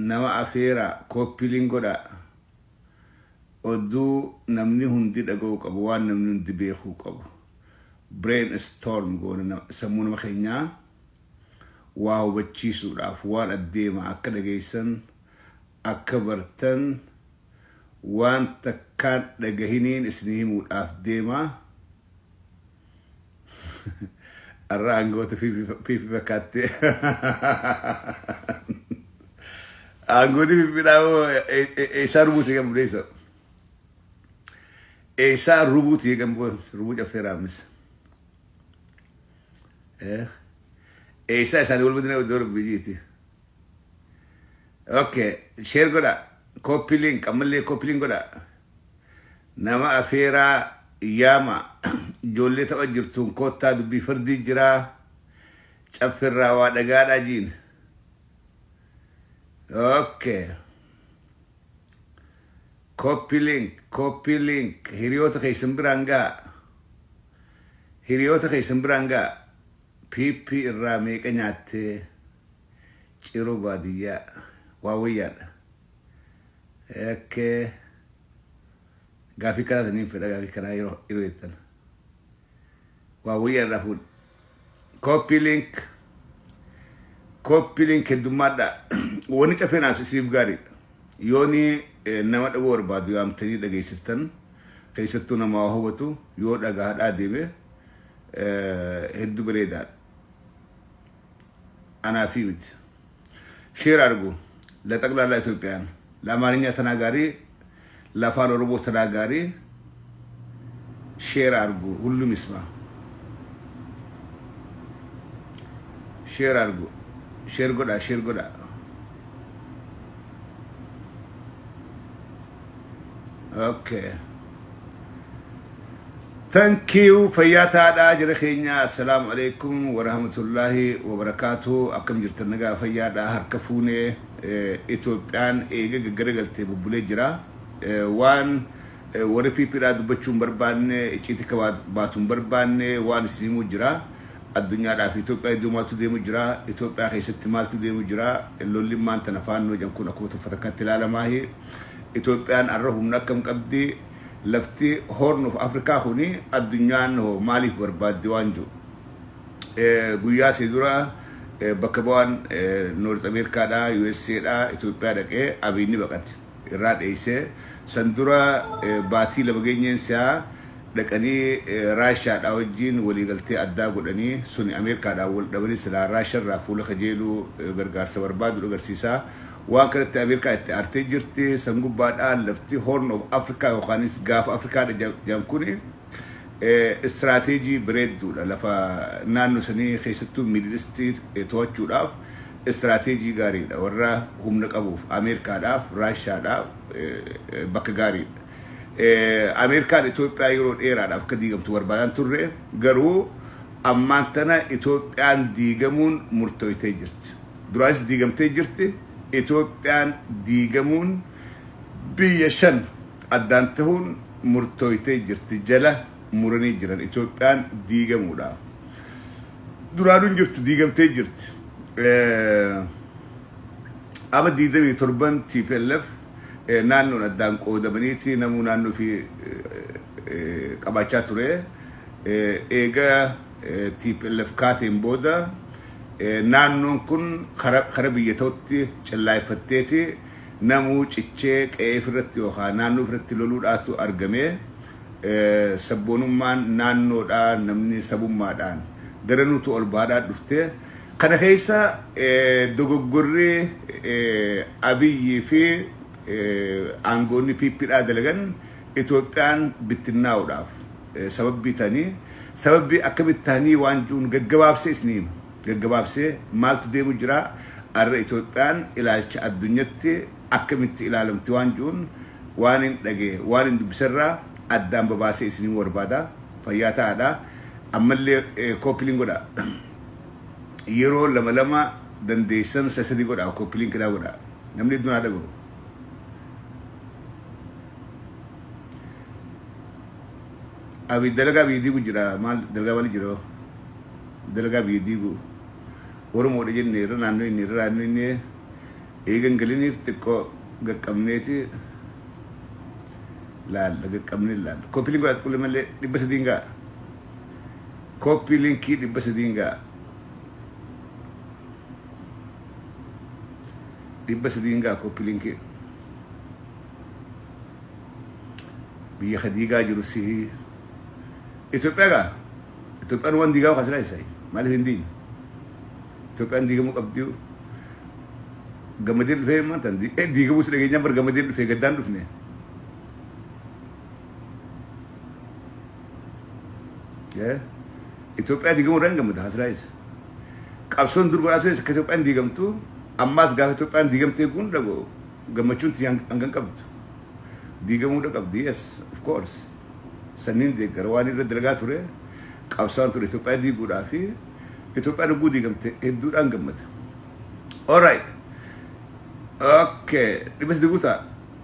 Nama afeeraa, copy link godhaa. Oduu namni hundi dhaga'uu qabu, waan namni hundi beekuu qabu. Brain storm goona sammuu nama keenyaa waa hubachiisuudhaaf waan addeema akka dhageessan akka bartan waan takkaan dhagahiniin isinii himuudhaaf deema. Arra aangoota fiifi fakkaatte. Aangooti fiifidhaa eessaa rubuuti eegan buleessa. Eessaa rubuuti eegan rubuu caffee raamis. Eessaa isaanii wal madina iddoo biyyiiti. Okay, share godha. Copy link ammallee copy link godha. Nama afeeraa yaama. Ijoollee tapha jirtuun koottaa dubbii fardii jiraa. Caffirraa waa dhagaadhaa jiin. Okay. Copy link, copy link. Hiriyoota keessan biraan ga'a. Hiriyoota keessan biraan ga'a. PP irraa meeqa nyaattee ciroo baadiyyaa waa wayyaadha. Okay. Gaafii kanaa saniin fedha gaafii kanaa yeroo yeroo jettan. Waa wayyaa irraa fuudhi. Copy link. Copy link heddummaadha. Wanni cafeen as isiif gaariidha. Yooni nama dhaguu barbaadu yaamtanii dhageessiftan keessattuu nama waa hubatu yoo dhagaadhaa deeme hedduu bareedaadha. Anaafii miti. Share አድርጉ ለጠቅላላ ኢትዮጵያን ለአማርኛ ተናጋሪ ለአፋን ኦሮሞ ተናጋሪ ሼር አድርጉ። ሁሉም ይስማ። ሼር አድርጉ። ሼር ጎዳ ሼር ጎዳ። ኦኬ Thank you fayyaa taadhaa jira keenya. Assalaamu alaikum warahmatullaahi wabarakaatu. Akkam jirtan? Nagaa fayyaadha? Harka fuunee. Itoophiyaan eega gaggaragaltee bubbulee jira. Waan warri PPdhaa dubbachuu hin barbaanne, icciitii akka baatu hin barbaanne waan isin himuu jira. Addunyaadhaa fi Itoophiyaa iddoo maaltu deemu jira? Itoophiyaa keessatti maaltu deemu jira? Lolli maanta na faannoo jedhan kun akkuma tuffata kanatti ilaalamaahi. Itoophiyaan arra humna akkam qabdi? Lafti Horn of Africa kuni addunyaan hoo maaliif barbaaddi waan jiru. Guyyaa asii dura bakka bu'aan North Ameerikaadha, USAdha, Itoophiyaa dhaqee Abiy ni baqate. Irraa dheessee san dura baatii 2 geenyeen si'a dhaqanii Raashaadha wajjin waliigaltee addaa godhanii suni Ameerikaadhaan wal dhabanii silaa Raasharraa fuula kajeeluu gargaarsa barbaadu agarsiisa. Waan kanatti Ameerikaa itti aartee jirti. San gubbaadhaan lafti Horn of Africa yookaanis gaafa Afrikaadha jedhan kuni istiraateejii bareedduudha. Lafa naannoo sanii keessattuu Middle East to'achuudhaaf istiraateejii gaariidha. Warra humna qabuuf Ameerikaadhaaf, Raashaadhaaf bakka gaariidha. Ameerikaan Itoophiyaa yeroo dheeraadhaaf akka diigamtu barbaadaan turre, garuu ammaan tana Itoophiyaan diigamuun murtooytee jirti. Duraanis diigamtee jirti. Itoophiyaan diigamuun biyya 5 addaan tahuun murtooytee jirti. Jala muranii jiran Itoophiyaan diigamuudhaaf. Duraanuu hin jirtu, diigamtee jirti. Ama 27 TPLF naannoon addaan qoodamaniiti namuu naannoo fi qabaachaa ture. Eega TPLF kaateen booda naannoon kun kara biyya ta'utti cillaayeffatteeti namuu cichee qe'ee ofirratti yookaan naannoo ofirratti loluudhaatu argame. Sabboonummaan naannoodhaa namni sabummaadhaan daranuutu ol baadhaa dhufte. Kana keessa dogoggorri Abiyyii fi aangoonni PPdhaa dalagan Itoophiyaan bittinnaa'uudhaaf sababbii ta'anii sababbii akkamitti ta'anii waan jiruun gaggabaabsee isinii hima. Gaggabaabsee maaltu deemu jira arra Itoophiyaan ilaalcha addunyatti akkamitti ilaalamti waan jiruun waan hin dhagee waan hin dubbisarraa addaan babaasee isinii himuu barbaada. Fayyaa ta'aadha. Ammallee koopiliin godha. Yeroo lama lama dandeessan sadi godha koopiliin kiraa godha. Namni hedduun haa dhaga'u. Abi dalagaa biyya diigu jira. Maal dalagaa maali jira? Dalagaa biyya diigu. Oromoodha jenne irra naannoo inni irra naannoo inni Eegan galiniif xiqqoo gaqqabneeti laalla, gaqqabnee laalla. Copy link godhaa xiqqoo malee 300 ga'a. Copy linkii 300 ga'a. 300 ga'a copy linkii. Biyya ka diigaa jiru sihii. Itoophiyaa gaa. Itoophiyaan waan diigaa kaasirraa isa. Maaliif hin diine? Itoophiyaan diigamuu qabdi. Gammadee dhufee maanta diigamuu si dhageenyaan bar gammadee dhufee gaddaan dhufne. Itoophiyaa diigamuu irraa hin gammada kaasirraa isa. Qabsoon dur godhaa ture akka Itoophiyaan diigamtu, ammaas gaafa Itoophiyaan diigamtee kun dhago gammachuun tiyya hangan qabdu. Diigamuudha qabdi, yes, of course. Sanniin deeggara waan irra dalagaa ture, qabsaan ture Itoophiyaa diiguudhaa fi Itoophiyaan hogguu diigamte hedduudhaan gammada. Alright. Okay. 300 guutaa.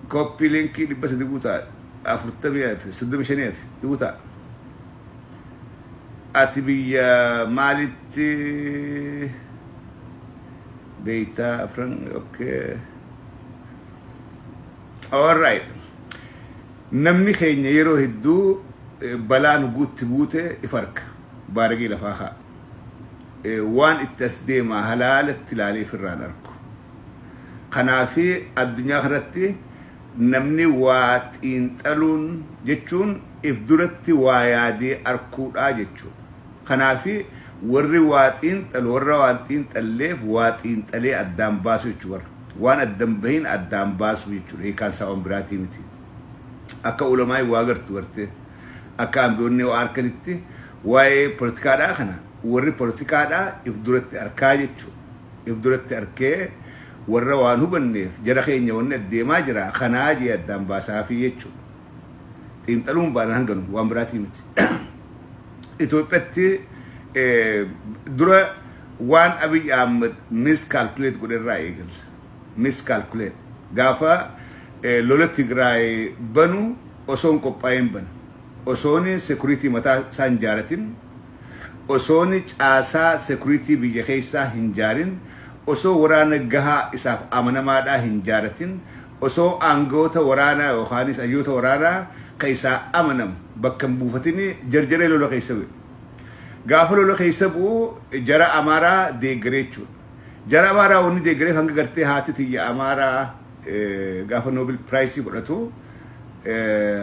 Copy linkii 300 guutaa. 40 fi 35 fi guutaa. Ati biyya maalitti beeytaa afran? Okay. Alright. Namni keenya yeroo hedduu balaan guutti buute if arka. Baaragee lafaa haa. Waan itti as deemaa halaalatti ilaalee ifirraan arku. Kanaafi addunyaa kanatti namni waa xiinxaluun jechuun if duratti waa yaadee arkuudhaa jechuudha. Kanaafi warri waa xiinxalu warra waan xiinxalleef waa xiinxalee addaan baasu jechuudha. Waan addan bahin addaan baasu jechuudha. Hiikaan isaa waan biraatii miti. Akka ulamaa waa gartu gartee akka ambiyoonni waa harkanitti waa'ee poolitikaadhaa kana warri poolitikaadhaa if duratti arkaa jechuudha. If duratti arkee warra waan hubanneef jara keenya wanni addeemaa jira kanaa jee addaan baasaafii jechuudha. Xiinxaluun baanaan hanganu waan biraatii miti. Itoophiyaatti dura waan Abiy Ahmed miscalculate godhe irraa eegalla. Miscalculate. Gaafa lola Tigraay banu osoo hin qophaa'in bana. Osoon security mataa isaa hin jaaratin, osoon caasaa security biyya keessaa hin jaarin, osoo waraana gahaa isaaf amanamaadhaa hin jaaratin, osoo aangoota waraanaa yookaanis hayyoota waraanaa ka isaa amanamu bakka hin buufatin jarjaree lola keessa bu'e. Gaafa lola keessa bu'u jara Amaaraa deeggaree jechuudha. Jara Amaaraa wanni deeggareef hanga gartee haati tiyya Amaaraa gaafa Nobel Prize fudhatu,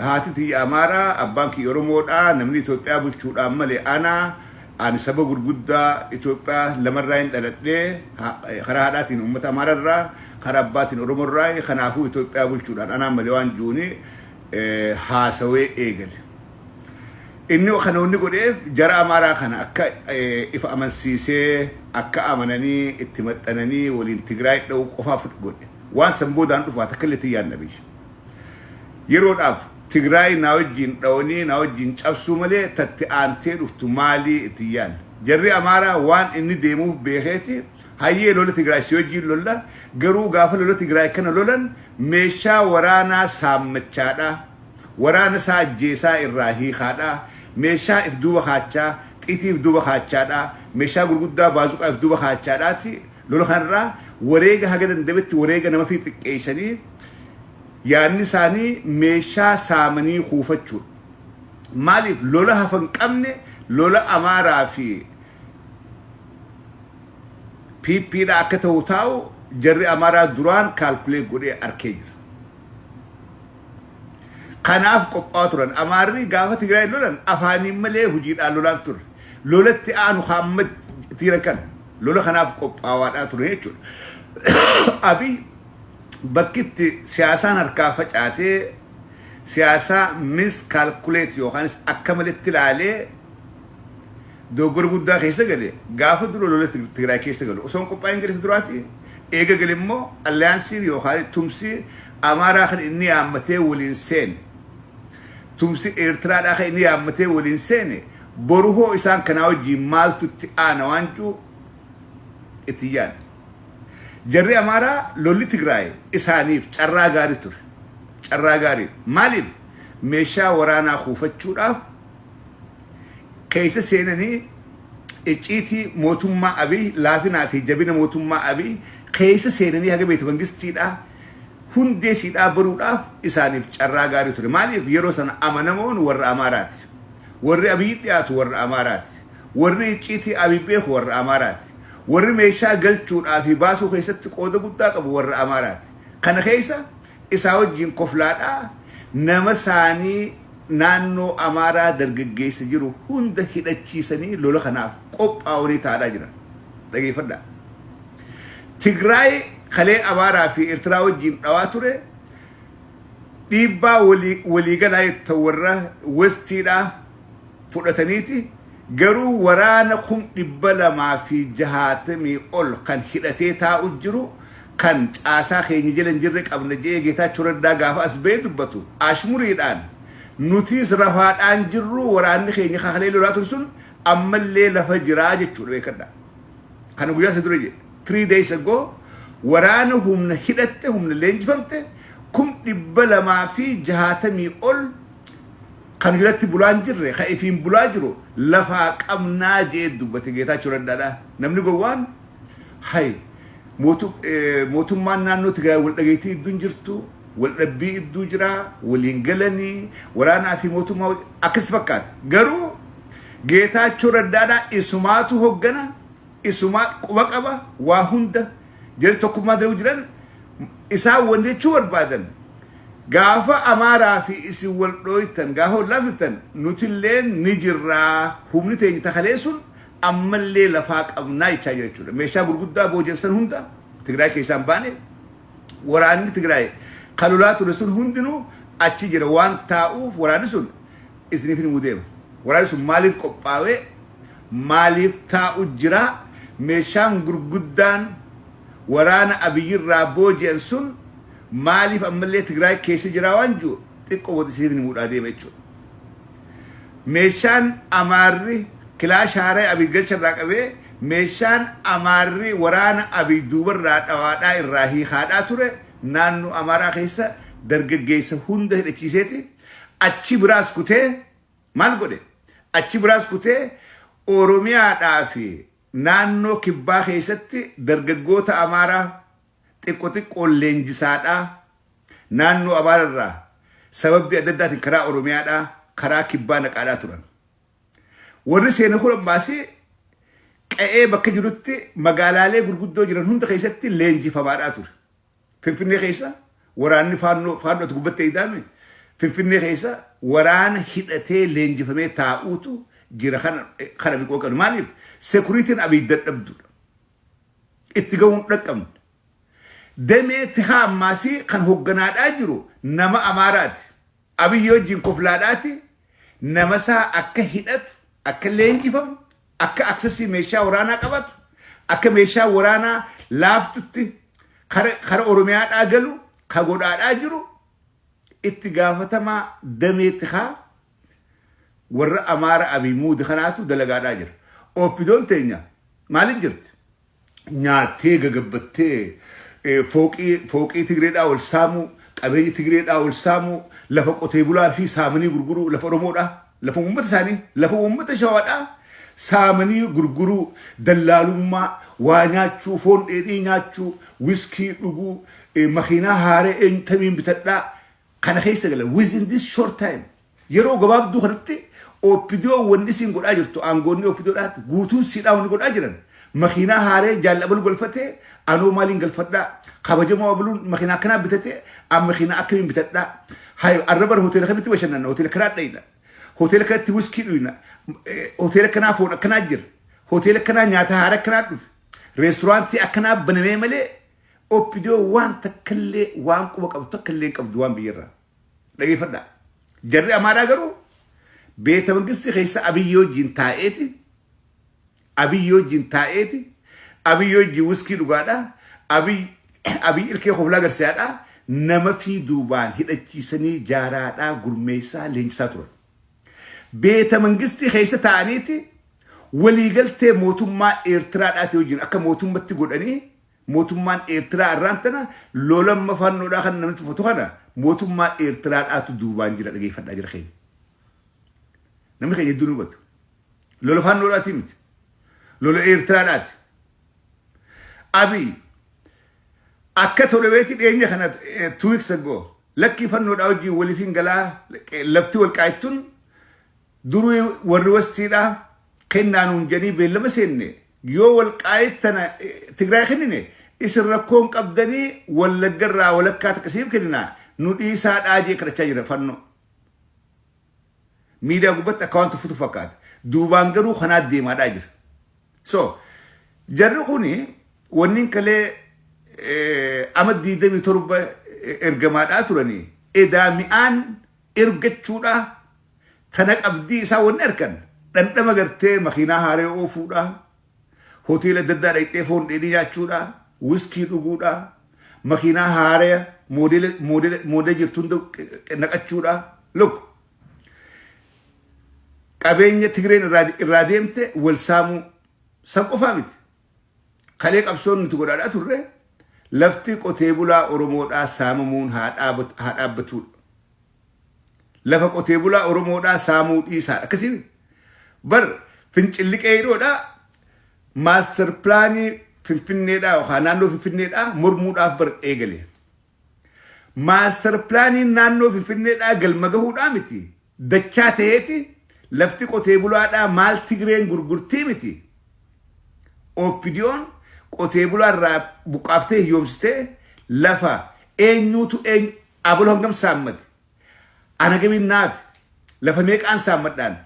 haati tiyya Amaaraa, abbaan kiyya Oromoodhaa, namni Itoophiyaa bulchuudhaan malee ana, ani saba gurguddaa Itoophiyaa lamarraa hin dhaladhee, karaa haadhaatiin uummata Amaararraa, karaa abbaatiin Oromoorraa, kanaafuu Itoophiyaa bulchuudhaan anaan malee waan juuni haasawee eegale. Inni kana wanni godheef jara Amaaraa kana akka ifa amansiisee akka amananii itti maxxananii waliin Tigraay dha'uu qofaaf godhe. Waan san boodaan dhufaa takka illee tiyyaan nabiyya. Yeroodhaaf Tigraay naa wajjin dha'anii naa wajjin cabsuu malee tatti aantee dhuftu maalii itti yaadne. Jarri Amaaraa waan inni deemuuf beekeeti hayyee lola Tigraay si wajjin lolla, garuu gaafa lola Tigraay kana lolan meeshaa waraanaa saammachaadha. Waraana isaa ajjeesaa irraa hiikaadha. Meeshaa if duuba kaachaa, xiitii if duuba kaachaadha. Meeshaa gurguddaa baazuqaa if duuba kaachaadhaati. Lola kanarraa wareega haga dandametti wareega nama fi xiqqeessanii yaadni isaanii meeshaa saamanii kuufachuudha. Maaliif lola hafan qabne lola Amaaraa fi PPdha akka ta'u taa'u jarri Amaaraa duraan calculate godhee arkee jira. Kanaaf qophaa'aa turan. Amaarri gaafa Tigraay lolan afaaniin malee hojiidhaan lolaan turre. Lolatti aanu hamma tiiran kana lola kanaaf qophaawaadhaa ture jechuudha. Abiy bakki itti siyaasaan harkaa facaatee siyaasaa miscalculate yookaanis akka maletti ilaalee dogoggora guddaa keessa gale gaafa dura lola Tigraay keessa galu osoo hin qophaa'in gale duraati. Eega gale immoo allianceiin yookaan tumsi Amaaraa kan inni yaammatee waliin seene, tumsi Eertiraadhaa kan inni yaammatee waliin seene, boru hoo isaan kanaa wajjin maaltu itti aana waan jiru itti yaadne. Jarri Amaaraa lolli Tigraay isaaniif carraa gaarii ture. Carraa gaarii. Maaliif? Meeshaa waraanaa kuufachuudhaaf keessa seenanii icciitii mootummaa Abiy, laafinaa fi jabina mootummaa Abiy. Keessa seenanii haga beeta mangistiidhaa hundee siidhaa baruudhaaf isaaniif carraa gaarii ture. Maaliif? Yeroo sana amanamoon warra Amaaraati. Warri Abiyyi dhiyaatu warra Amaaraati. Warri icciitii Abiy beeku warra Amaaraati. Warri meeshaa galchuudhaa fi baasuu keessatti qooda guddaa qabu warra Amaaraati. Kana keessa isaa wajjin koflaadhaa nama isaanii naannoo Amaaraa dargaggeessa jiru hunda hidhachiisanii lola kanaaf qophaa'anii taa'aa jiran. Dhageeffadhaa. Tigraay kalee Amaaraa fi Eertiraa wajjin dhawaa ture, dhiibbaa waliigalaa itti warra Westiidhaa fudhataniiti, garuu waraana 260,000 ol kan hidhatee taa'u jiru, kan caasaa keenya jala hin jirre qabna jee Geetaachoo Raddaa gaafa as ba'ee dubbatu ashmuriidhaan, nutis rafaadhaan jirru, waraanni keenya kakalee lolaa ture sun ammallee lafa jiraa jechuudha. Beekadha. Kana guyyaa isa dura jedhe, 3 days ago, waraana humna hidhatte, humna leenjifamte 260,000 ol kan jalatti bulaa hin jirre, kan ifiin bulaa jiru lafaa qabnaa jee dubbate Geetaachoo Raddaadha. Namni gowwaan hay mootummaan naannoo Tigraay wal dhageettii iddoo hin jirtu, wal dhabbii iddoo jira, waliin galanii waraanaa fi mootummaa akkas fakkaata. Garuu Geetaachoo Raddaadha isumaatu hoggana, isumaa quba qaba waa hunda. Jarri tokkummaa dalaguu jiran isaan wanti jechuu barbaadan, gaafa Amaaraa fi isin wal dhooytan, gaafa wal laafiftan, nutillee ni jirraa, humni teenya takalee sun ammallee lafaa qabnaa jechaa jira jechuudha. Meeshaa gurguddaa booji'an hunda Tigraay keessaan baane, waraanni Tigraay kan lolaa ture sun hundinuu achi jira waan taa'uuf, waraanni sun isiniif himuu deema. Waraanni sun maaliif qophaa'ee, maaliif taa'u jira? Meeshaan gurguddaan waraana Abiyyirraa booji'an sun maaliif ammallee Tigraay keessa jira waan jiru xiqqoo booda isiniif himuudhaa deema jechuudha. Meeshaan Amaarri kilaash haaraa Abiy galcharraa qabee, meeshaan Amaarri waraana Abiy duubarraa dhawaadhaa irraa hiikaadhaa ture, naannoo Amaaraa keessa dargaggeessa hunda hidhachiiseeti achi biraas kutee maal godhe? Achi biraas kutee Oromiyaadhaa fi naannoo kibbaa keessatti dargaggoota Amaaraa xiqqoo xiqqoon leenjisaadhaa naannoo Amaararraa sababbii adda addaatiin karaa Oromiyaadhaa karaa kibbaa naqaadhaa turan. Warri seena kun ammaas qe'ee bakka jirutti magaalaalee gurguddoo jiran hunda keessatti leenjifamaadhaa ture. Finfinnee keessa waraanni faannoo faannootu gubbattee idaame, Finfinnee keessa waraana hidhatee leenjifamee taa'uutu jira. Kana biqoo qabu maaliif securityn Abiy dadhabduudha. Itti gahuun dhaqqabne. Damee tikaa ammaasii kan hogganaadhaa jiru nama Amaaraati. Abiyyi wajjin koflaadhaati nama isaa akka hidhatu, akka leenjifamu, akka accessii meeshaa waraanaa qabatu, akka meeshaa waraanaa laaftutti kara Oromiyaadhaa galu ka godhaadhaa jiru, itti gaafatamaa damee tikaa warra Amaara Abiy muudi kanaatu dalagaadhaa jira. OPDOn teenya maaliif jirti? Nyaattee gagabbattee fooqii Tigreedhaa ol saamuu, qabeenya Tigreedhaa ol saamuu, lafa qotee bulaa fi saamanii gurguruu, lafa Oromoodhaa, lafa uummata isaanii, lafa uummata Shawaadhaa saamanii gurguruu, dallaalummaa, waa nyaachuu, foon dheedhii nyaachuu, wiskii dhuguu, makiinaa haaree eenyutamiin bitadhaa kana keessa gala. Within this short time, yeroo gabaabduu kanatti, OPDO wanni isin godhaa jirtu, aangoonni OPDOdhaati guutuun siidhaa wanni godhaa jiran, makiinaa haaree jaallabalu galfatee, anoo maaliin galfadhaa? Kabajamoo abaluun makiinaa akkanaa bitatee, an makiinaa akkamiin bitadhaa? Hay arra bara hoteela kamitti bashannanna? Hoteela kanaa dhayna, hoteela kanatti wiskii dhuyna, hoteela kanaa foon akkanaa jira, hoteela kanaa nyaata haaraa akkanaa dhufe, reesturaantii akkanaa banamee malee, OPDO waan takkallee waan quba qabdu takkallee hin qabdu waan biyyarraa. Dhageeffadhaa. Jarri Amaaraa garuu beeta mangistii keessa Abiyyi wajjin taa'eeti, Abiyyi wajjin taa'eeti, Abiyyi wajjin wiskii dhugaadha, Abiy ilkee koflaa agarsiisaadha, nama fi duubaan hidhachiisanii jaaraadhaa gurmeessaa leenjisaa turan. Beeta mangistii keessa taa'aniiti waliigaltee mootummaa Eertiraadhaati wajjin akka mootummatti godhanii, mootummaan Eertiraa irraan tana lolamma fannoodhaa kan namni tuffatu kana mootummaa Eertiraadhaatu duubaan jira. Dhageeffadhaa jira keenya. Namni keenya hedduun hubatu. Lola fannoodhaati miti. Lola Eertiraadhaati. Abiy Akka toleweetti dhiyeenya kana, 2 weeks ago, lakkii fannoodhaa wajjin waliif hin galaa, lafti Walqaayittuun duruu warri wastiidhaa kennaa nuun jedhanii beellama seenne, yoo Walqaayit tana Tigraay kennine isin rakkoon qabdanii, Wallaggarraa walakkaa takkasiif kenninaa, nu dhiisaadhaa jee kadhachaa jira fannoo. Miidiyaa gubbatti akka waan tuffutu fakkaata. Duubaan garuu kanaa deemaadhaa jira. So jarri kuni wanni kalee ama 27 ergamaadhaa turanii edaa mi'aan ergachuudhaa tana qabdii isaa wanni argan dhandhama gartee makiinaa haaree oofuudhaa, hoteela adda addaa dhaqxee foon dheedhii nyaachuudhaa, wiskii dhuguudhaa, makiinaa haaree moodela jirtu hunda naqachuudhaa. Look, qabeenya Tigreen irraa deemte wal saamuu san qofaa miti. Kalee qabsoon nuti godhaadhaa turre lafti qotee bulaa Oromoodhaa saamamuun haa dhaabbatudha. Lafa qotee bulaa Oromoodhaa saamuu dhiisaadha. Akkasii bar fincilli qeeroodhaa master planii Finfinneedhaa yookaan naannoo Finfinneedhaa mormuudhaaf bar eegale. Master planiin naannoo Finfinneedhaa galma gahuudhaa miti. Dachaa ta'eeti lafti qotee bulaadhaa maal Tigreen gurgurtii miti. OPDOn qotee bulaa irraa buqqaaftee hiyyoomsitee lafa eenyuutu eenyu abaloo hangam saammate. Ana gaminnaaf lafa meeqaan saammadhaan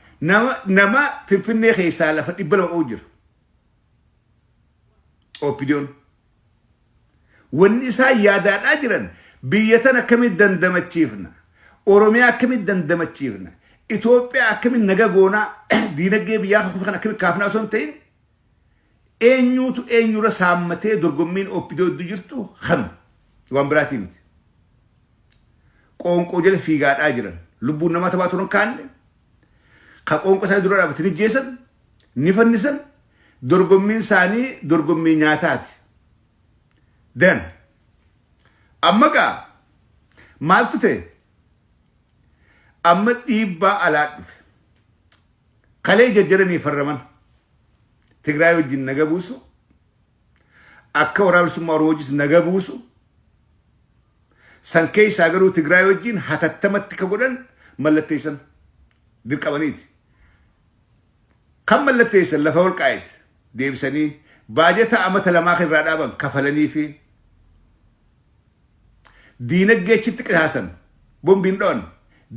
nama Finfinnee keessaa lafa 200 qabu jira. OPDOn. Wanni isaan yaadaadhaa jiran biyya tan akkamitti dandamachiifna? Oromiyaa akkamitti dandamachiifna? Itoophiyaa akkamitti naga goonaa? Diinagdee biyyaa kan akkamitti kaafnaa osoo hin ta'in eenyuutu eenyurra saammatee dorgommiin OPDO iddoo jirtu kanu waan biraatii miti. Qoonqoo jala fiigaadhaa jiran, lubbuun namaa taphaa turan kaanne ka qoonqoo isaanii dura dhaabbatanii jeesan ni fannisan. Dorgommiin isaanii dorgommii nyaataati. Then amma gaa maaltu ta'e? Amma dhiibbaa alaa dhufe. Kalee jajjaranii farraman Tigraay wajjin naga buusu, akka Waraana Bilisummaa Oromoo wajjin naga buusu, san keessaa garuu Tigraay wajjin hatattamatti ka godhan mallatteessan dirqamaniiti. Kan mallatteessan lafa Walqaayit deebisanii baajata amata 2 kan irraa dhaaban kafalanii fi diinagdee achitti qisaasan bombiin dho'an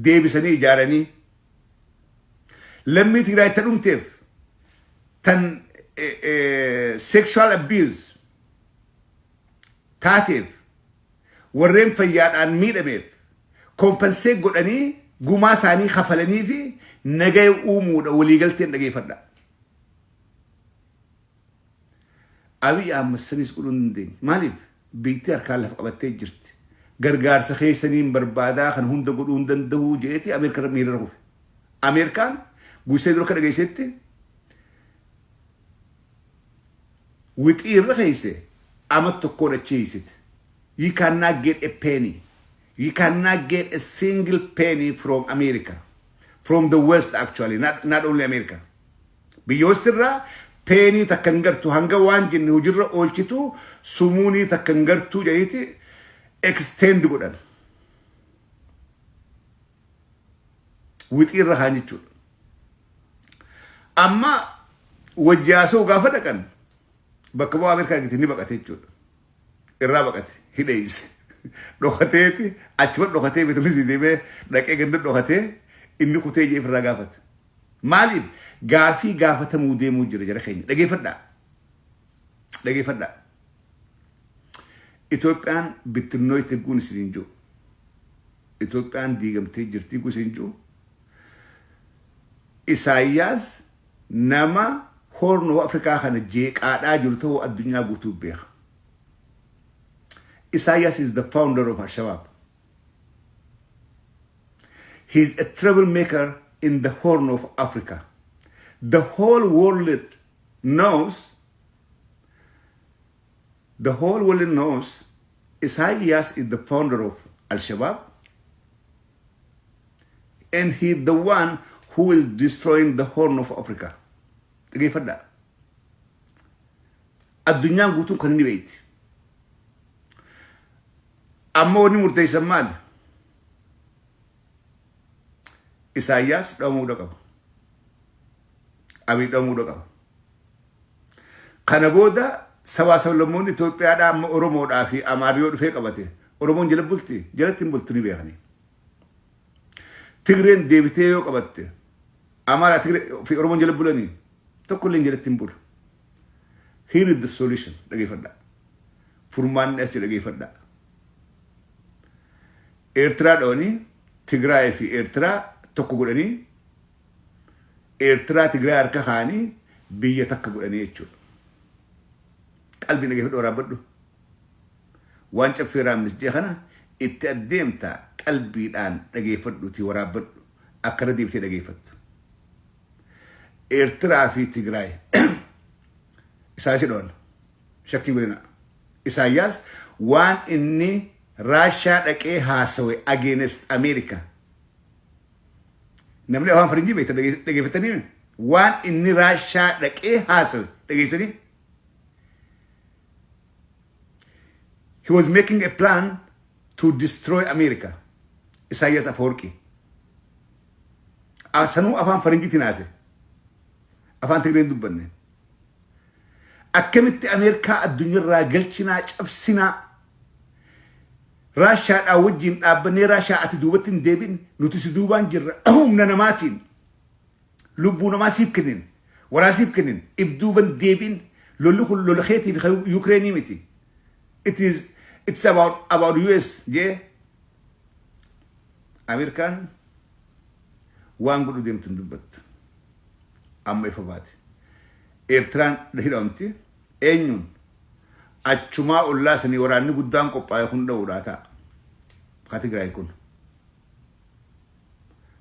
deebisanii ijaaranii, lammii Tigraay ta dhumteef, tan sexual abuse taateef, warreen fayyaadhaan miidhameef compensate godhanii, gumaa isaanii kafalanii fi nagaya uumuudha waliigalteen. Dhageeffadha. Abiy Ahmad sanis godhuu hin dandeenye. Maaliif? Biitti harkaan lafa qabattee jirti. Gargaarsa keessaniin barbaadaa kan hunda godhuu hin danda'u jeeti Ameerikaa miirra kufe. Ameerikaan guusee dura akka dhageessetti wixii irra keesse ama tokkoon achi hiisite. You cannot get a penny. You cannot get a single penny from America. From the West actually, not only America. Biyya West irraa penny takka hin gartu hanga waan jenne hojiirra oolchitu, sumuunii takka hin gartuu jedhaniiti extend godhan. Wixii irra kaan jechuudha. Amma wajjaasoo gaafa dhaqan bakka bu'aa Ameerikaa argite ni baqate jechuudha. Irraa baqate, hidheeyse. Dhokateeti achuma dhokatee bitamisi deemee dhaqee ganda dhokatee inni kutee jee irraa gaafate. Maaliif gaafii gaafatamuu deemuu jira jara keenya? Dhageeffadhaa. Dhageeffadhaa. Itoophiyaan bittinnoo itti guun isiniin jiru. Itoophiyaan diigamtee jirtii guun isiniin jiru. Isaayyaas nama Horn of Afrikaa kana jeeqaadhaa jiru ta'uu addunyaa guutuu beeka. Isaias is the founder of Al-Shabaab. He is a troublemaker in the Horn of Africa. The whole world knows, the whole world knows Isaias is the founder of Al-Shabaab and he is the one who is destroying the Horn of Africa. Dhageeffadhaa. Addunyaan guutuun kan inni beekti. Amma wanni murteessan maali? Isaayyaas dhabamuu qaba. Abiy dhabamuu qaba. Kana booda sabaa sablammoonni Itoophiyaadhaa amma Oromoodhaa fi Amaariyoo dhufee qabate. Oromoon jala bulti, jalatti hin bultu ni beekani. Tigreen deebitee yoo qabatte, Amaaraa Tigree fi Oromoon jala bulanii tokkollee jalatti hin bulu. Here is the solution, dhageeffadhaa. Furmaanni as dhageeffadhaa. Eertiraa dhawanii Tigraay fi Eertiraa tokko godhanii, Eertiraa Tigraay harka kaa'anii biyya takka godhanii jechuudha. Qalbii dhageeffadhu, waraabbadhu. Waan caffee raammis jee kana itti addeemta, qalbiidhaan dhageeffadhuuti waraabbadhu, akkana deebitee dhageeffattu. Eertiraa fi Tigraay isaa si dhawan shakkii godhina. Isaayyaas waan inni Raashaa dhaqee haasawe against America. Namni afaan faranjii beekta dhageeffatanii waan inni Raashaa dhaqee haasawe dhageessanii. He was making a plan to destroy America. Isaayyaas Afwerqi. Sanuu afaan faranjiitiin haase. Afaan Tigreen dubbanne. Akkamitti Ameerikaa addunyaarraa galchinaa, cabsinaa, Raashaadhaa wajjin dhaabbannee, Raashaa ati duubatti hin deebin, nuti si duubaan jirra, humna namaatiin lubbuu namaa siif kennin, waraa siif kennin, if duuban deebin, lolli kun lola keetii fi Yukreenii miti. It's about US jee Ameerikaan waan godhu deemtu hin dubbattu. Amma ifa baate. Eertiraan hidhamti eenyuun achumaa ollaa sanii waraanni guddaan qophaa'e kun dha'uudhaa ta'a. Ka Tigraay kun.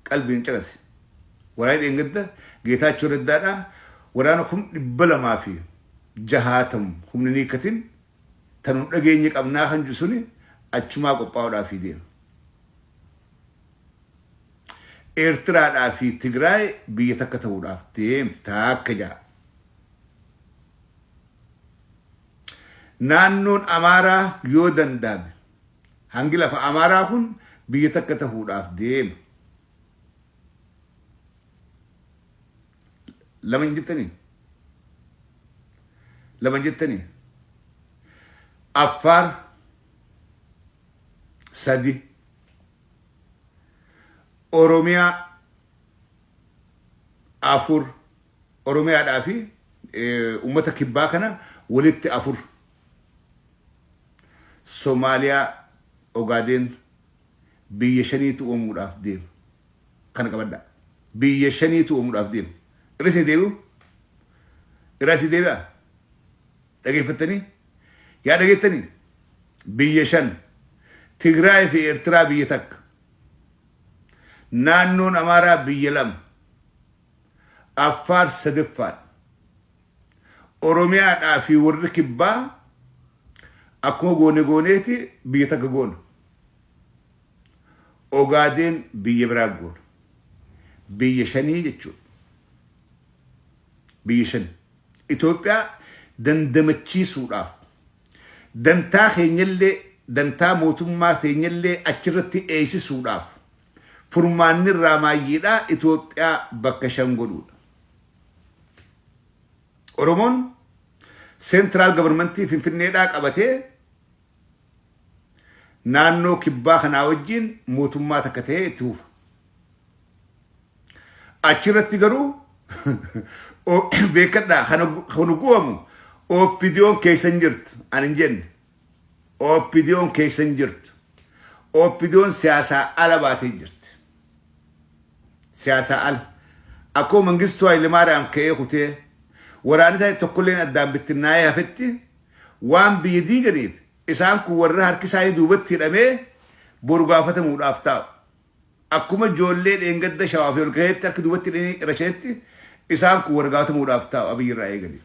Qalbiin caqasi. Waraanni dheengadda Geetaachoo Raddaadhaa waraana 260,000 humni niikatin tanuu dhageenye qabnaa kan jiru suni achumaa qophaa'uudhaaf deema. Eertiraadhaa fi Tigraay biyya takka ta'uudhaaf deemti takka ja'a. Naannoon Amaaraa yoo danda'ame hangi lafa Amaaraa kun biyya takka ta'uudhaaf deema. Lama hin jettanii? Lama hin jettanii? Affaar sadi. Oromiyaa afur. Oromiyaadhaa fi uummata kibbaa kana walitti afur. Somaaliyaa, Ogaadeen biyya shaniitu uumuudhaaf deema. Kana qabadhaa. Biyya shaniitu uumuudhaaf deema. Irra isin deebi'u? Irra isin deebi'a? Dhageeffattanii? Yaa dhageettanii? Biyya shan. Tigraay fi Eertiraa biyya takka. Naannoon Amaaraa biyya lama. Affaar sadaffaadha. Oromiyaadhaa fi warri kibbaa akkuma goone gooneeti biyya takka goona. Ogaadeen biyya biraa goona. Biyya shanii jechuudha. Biyya shan. Itoophiyaa dandamachiisuudhaaf dantaa keenyallee, dantaa mootummaa teenyallee achirratti eeysisuudhaaf furmaanni irraa maayyiidhaa Itoophiyaa bakka shan godhuudha. Oromoon central governmentii Finfinneedhaa qabatee naannoo kibbaa kanaa wajjin mootummaa takka ta'ee itti fufa. Achirratti garuu beekadhaa, kan gu'amu OPDOn keessa hin jirtu ani hin jenne. OPDOn keessa hin jirtu. OPDOn siyaasaa ala baatee jirti. Siyaasaa ala. Akkuma Mangistuu Hayilemaariyaam ka'ee kutee waraanni isaa tokkolleen addaan bittinnaa'ee hafetti, waan biyya diiganiif isaan kun warra harki isaanii duubatti hidhamee boru gaafatamuudhaaf taa'u. Akkuma ijoollee dheengadda shawaa fi ol gaheetti harki duubatti hidhanii rasheetti, isaan kun warra gaafatamuudhaaf taa'u Abiyyi irraa eegali.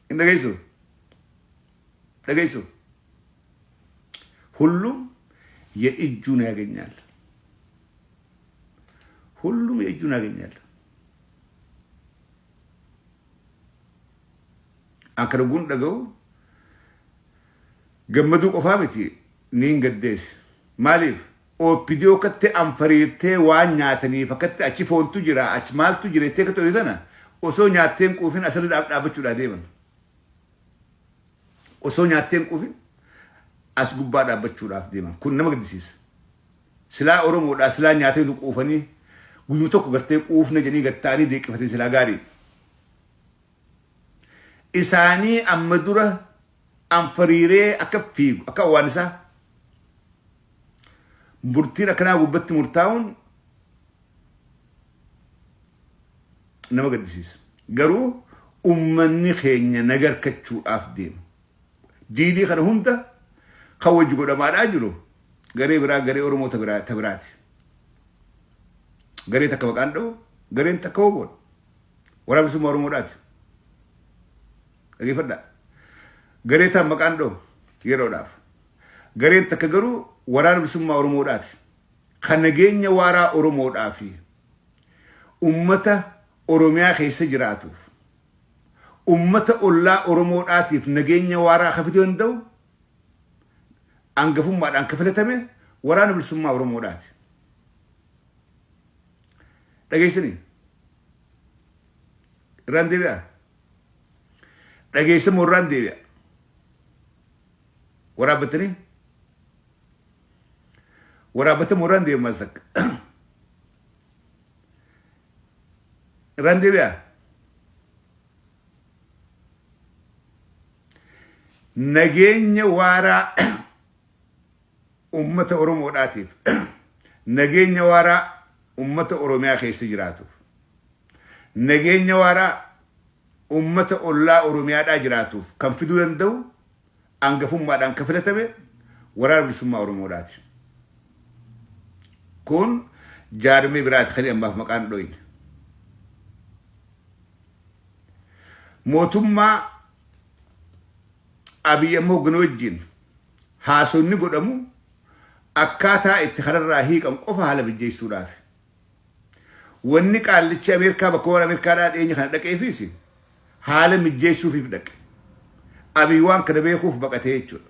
Hin dhageessu? Dhageessu? ሁሉም የእጁን ያገኛል። ሁሉም የእጁን ያገኛል። Akka dhuguun dhaga'u Gammaduu qofaa miti, niin gaddeessi. Maaliif? OPDO akkatti anfariirtee waan nyaataniif akkatti achi foontu jira, achi maaltu jira jettee akka tole tana osoo nyaatteen quufin asirra dhaabbachuudhaa deeman. Osoo nyaatteen quufin as gubbaa dhaabbachuudhaaf deeman. Kun nama gaddisiisa. Silaa Oromoodhaa silaa nyaatee quufanii guyyuu tokko gartee quufna jedhanii gatta'anii deeqqifatanii silaa gaarii. Isaanii amma dura anfariiree akka fiigu akka waan isaa murtiin akkanaa gubbatti murtaa'uun nama gaddisiisa. Garuu ummanni keenya nagarkachuudhaaf deema. Diidii kana hunda kan wajji godhamaadhaa jiru garee biraa, garee Oromoo ta biraati. Garee takka maqaan dha'u, gareen takka woboodha. Waraana Bilisummaa Oromoodhaati. Dhageeffadhaa. Garee taan maqaan dha'u yeroodhaaf. Gareen takka garuu Waraana Bilisummaa Oromoodhaati. Kan nageenya waaraa Oromoodhaa fi ummata Oromiyaa keessa jiraatuuf, ummata ollaa Oromoodhaatiif nageenya waaraa akka fiduu danda'u hangafummaadhaan kan filatame Waraana Bilisummaa Oromoodhaati. Dhageessanii? Irraan deebi'aa? Dhageessa moo irraan deebi'a? Waraabbattanii? Waraabbata moo irraan deebi'a maal takka? Irraan deebi'a? Nageenya waaraa ummata Oromoodhaatiif, nageenya waaraa ummata Oromiyaa keessa jiraatuuf, nageenya waaraa ummata ollaa Oromiyaadhaa jiraatuuf kan fiduu danda'u hangafummaadhaan kan filatame Waraana Bilisummaa Oromoodhaati. Kun jaarmee biraati kan ammaaf maqaan dhoyne. Mootummaa Abiy amma hoogganuu wajjin haasonni godhamu akkaataa itti kanarraa hiiqan qofa haala mijjeessuudhaaf. Wanni qaallichi Ameerikaa bakka warra Ameerikaadhaa dhiyeenya kana dhaqeefis haala mijjeessuufiif dhaqe. Abiy waan kana beekuuf baqatee jechuudha.